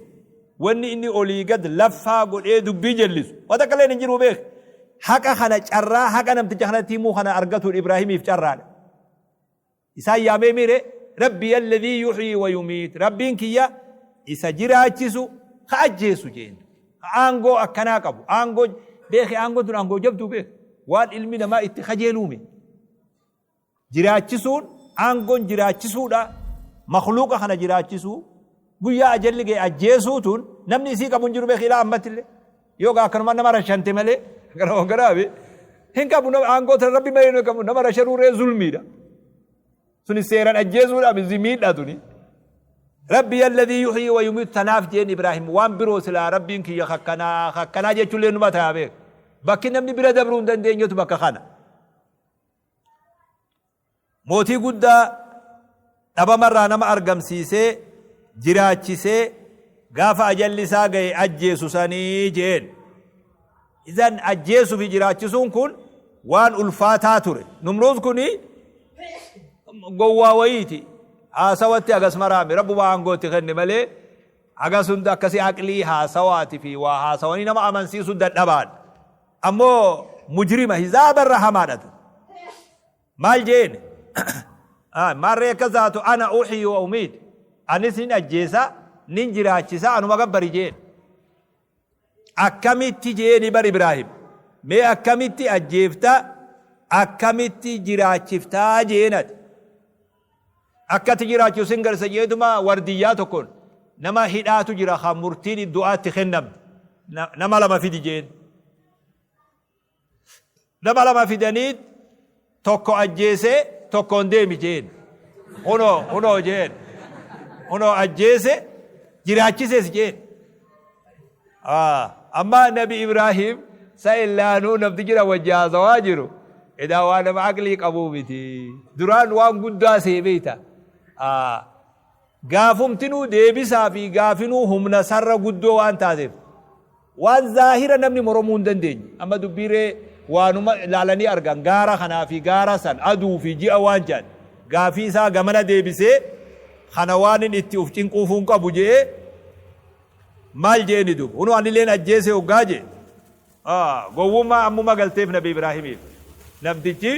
wanni inni olii gad laffaa godhee dubbii jallisu waan takka illee hin jiru beek. Haqa kana, carraa haqa namticha kanatti himuu kana argatuun Ibraahimiif carraadha. Isaan yaamee miire, Rabbi alladhii yuhyii wa yumiit, Rabbiin kiyya isa jiraachisu ka ajjeesu jeen. Ka aangoo akkanaa qabu. Aangoo beeki, aangoon tun aangoo jabduu beeki. Waan ilmi namaa itti kajeeluumi. Jiraachisuun aangoon jiraachisuudha. Makhluuqa kana jiraachisuu guyyaa ajalli ga'e ajjeesuu tun namni isii qabu hin jiru beeki ilaa ammatti illee. Yoo gaa akkanuma nama rashante malee kana garaabe hin qabu nama aangoo tana rabbi malee hin qabu nama rashanuu ree zulmiidha. Suni seeran ajjeesuudhaaf izi miidha tuni. Rabbi alladhii yuhyii wa yumiitu tanaaf jeen Ibraahim waan biroo silaa rabbiin kiyya kakkanaa kakkanaa jechuullee numa ta'a beek. Bakki namni bira dabruu hin dandeenyetu bakka kana. Mootii guddaa dhabamarraa nama argamsiisee jiraachisee gaafa ajalli isaa ga'e ajjeesu sanii jeen. Idan ajjeesuu fi jiraachisuun kun waan ulfaataa ture. Numruuz kuni gowwaa wayiiti. Haasawatti hagas maraame rabbuma aangootti kenne malee hagas hunda akkasii aqlii haasawaati fi waa haasawanii nama amansiisuu dadhabaadha. Ammoo mujrima hizaaba irra hamaadha ture. Maal jeen? Maarree akkas taatu ana uxii wa umiit. Anis nin ajjeesa nin jiraachisa anuma gabbari jeen. Akkamitti jeeni bar Ibraahim. Mee akkamitti ajjeefta akkamitti jiraachiftaa jeen ati. Akkatti jiraachisu sin garsa jeetuma wardiyyaa tokkoon nama hidhaatu jira kan murtiin du'aatti kennamte. Nama lama fidi jeen. Nama lama fidaniit tokko ajjeesee tokkoon deemi jeen. Kunoo kunoo jeen. Kunoo ajjeese jiraachises jeen. Amma Nabi Ibraahim sa illaanuu namtichi na wajji haasawaa jiru edaa waa nama aqlii qabuu miti. Duraan waan guddaa see beeyta. Gaafumtinuu deebisaa fi gaafinuu humna sarra guddoo waan taateef. Waan zaahira namni moromuu hin dandeenye. Amma dubbii ree waanuma laalanii argan gaara kanaa fi gaara san aduu fi ji'a waan jedhan. Gaafii isaa gamana deebisee kana waanin itti uf cinquufuu hin qabu je'ee maal je'eni duuba. Hunoo anileen ajjeese hoggaa je'e. Gowwummaa ammuma galteef Nabi Ibraahimiif. Namtichi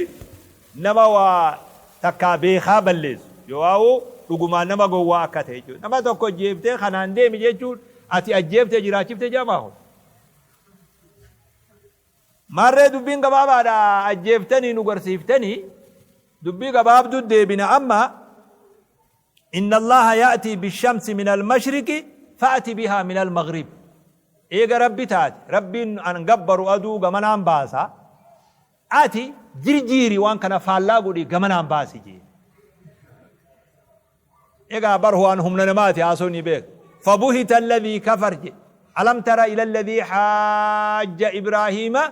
nama waa takkaa beekaa balleessu yoo'aa'uu dhugumaan nama gowwaa akka ta'e jechuudha. Nama tokko ajjeeftee kanaan deemi jechuun ati ajjeeftee jiraachiftee jedhamaa kun. Maarree dubbiin gabaabaadha ajjeeftanii nu garsiiftanii dubbii gabaabduu deebina amma inna Allaha ya'tii bishamsi min al-mashriqi fa'ati bihaa min al-maghrib. Eega Rabbi taate Rabbiin an gabbaru aduu gamanaan baasa Ati jirjiiri waan kana faallaa godhii gamanaan baasi jeen. Egaa bar waan humna namaati haasoo ni beek. Fabuhita alladhii kafar je. Alam tara ila alladhii haajja Ibraahiima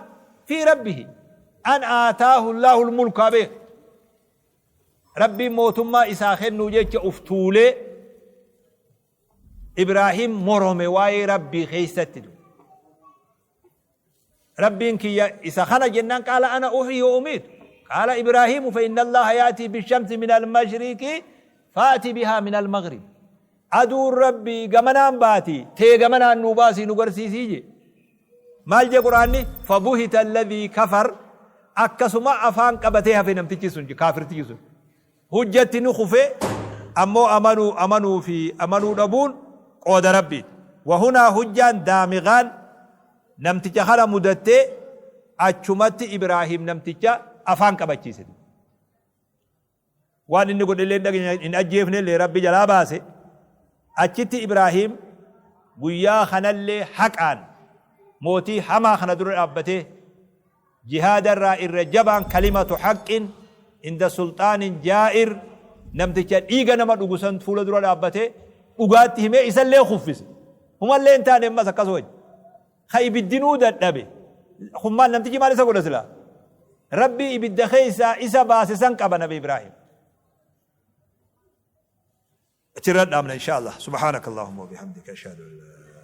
fi rabbihi an aataahu Allahu almulka beek. Rabbiin mootummaa isaa kennuu jecha uf tuulee Ibraahiim morome waa'ee Rabbii keessatti. Rabbiin kiyya isa kana jennaan qaala ana uhyi wa umiit. Qaala Ibraahiimu fa inna Allaaha ya'tii bishamsi min almashriqi fa'ati bihaa min almaghrib. Aduun Rabbii gamanaan baati tee gamanaan nuu baasii nu garsiisii jee. Maal jee Qur'aanni fabuhita alladhii kafar akkasuma afaan qabatee hafe namtichi sun kaafirtichi sun. Hujjatti ni kufe ammoo amanuu amanuu fi amanuu dhabuun qooda Rabbiiti. Wahunaa hujjaan daamighaan namticha kana mudattee achumatti Ibraahiim namticha afaan qabachiise. Waan inni godhe illee hin ajjeefne illee Rabbi jalaa baase. Achitti Ibraahiim guyyaa kanallee haqaan mootii hamaa kana dura dhaabbatee Jihaada irraa irra jabaan kalimatu haqqin inda sulxaanin jaa'ir namticha dhiiga nama dhugu san fuula dura dhaabbatee dhugaatti himee isallee kuffise. Humallee hin taane ammas akkas wajji. Ka ibiddinuu dadhabe. Kun maal namtichi maal isa godha silaa? Rabbii ibidda keessaa isa baase san qaba Nabi Ibraahim. Achirra dhaabna insha Allah. Subhaanakallahumma wa bihamdika ashhadu an laa.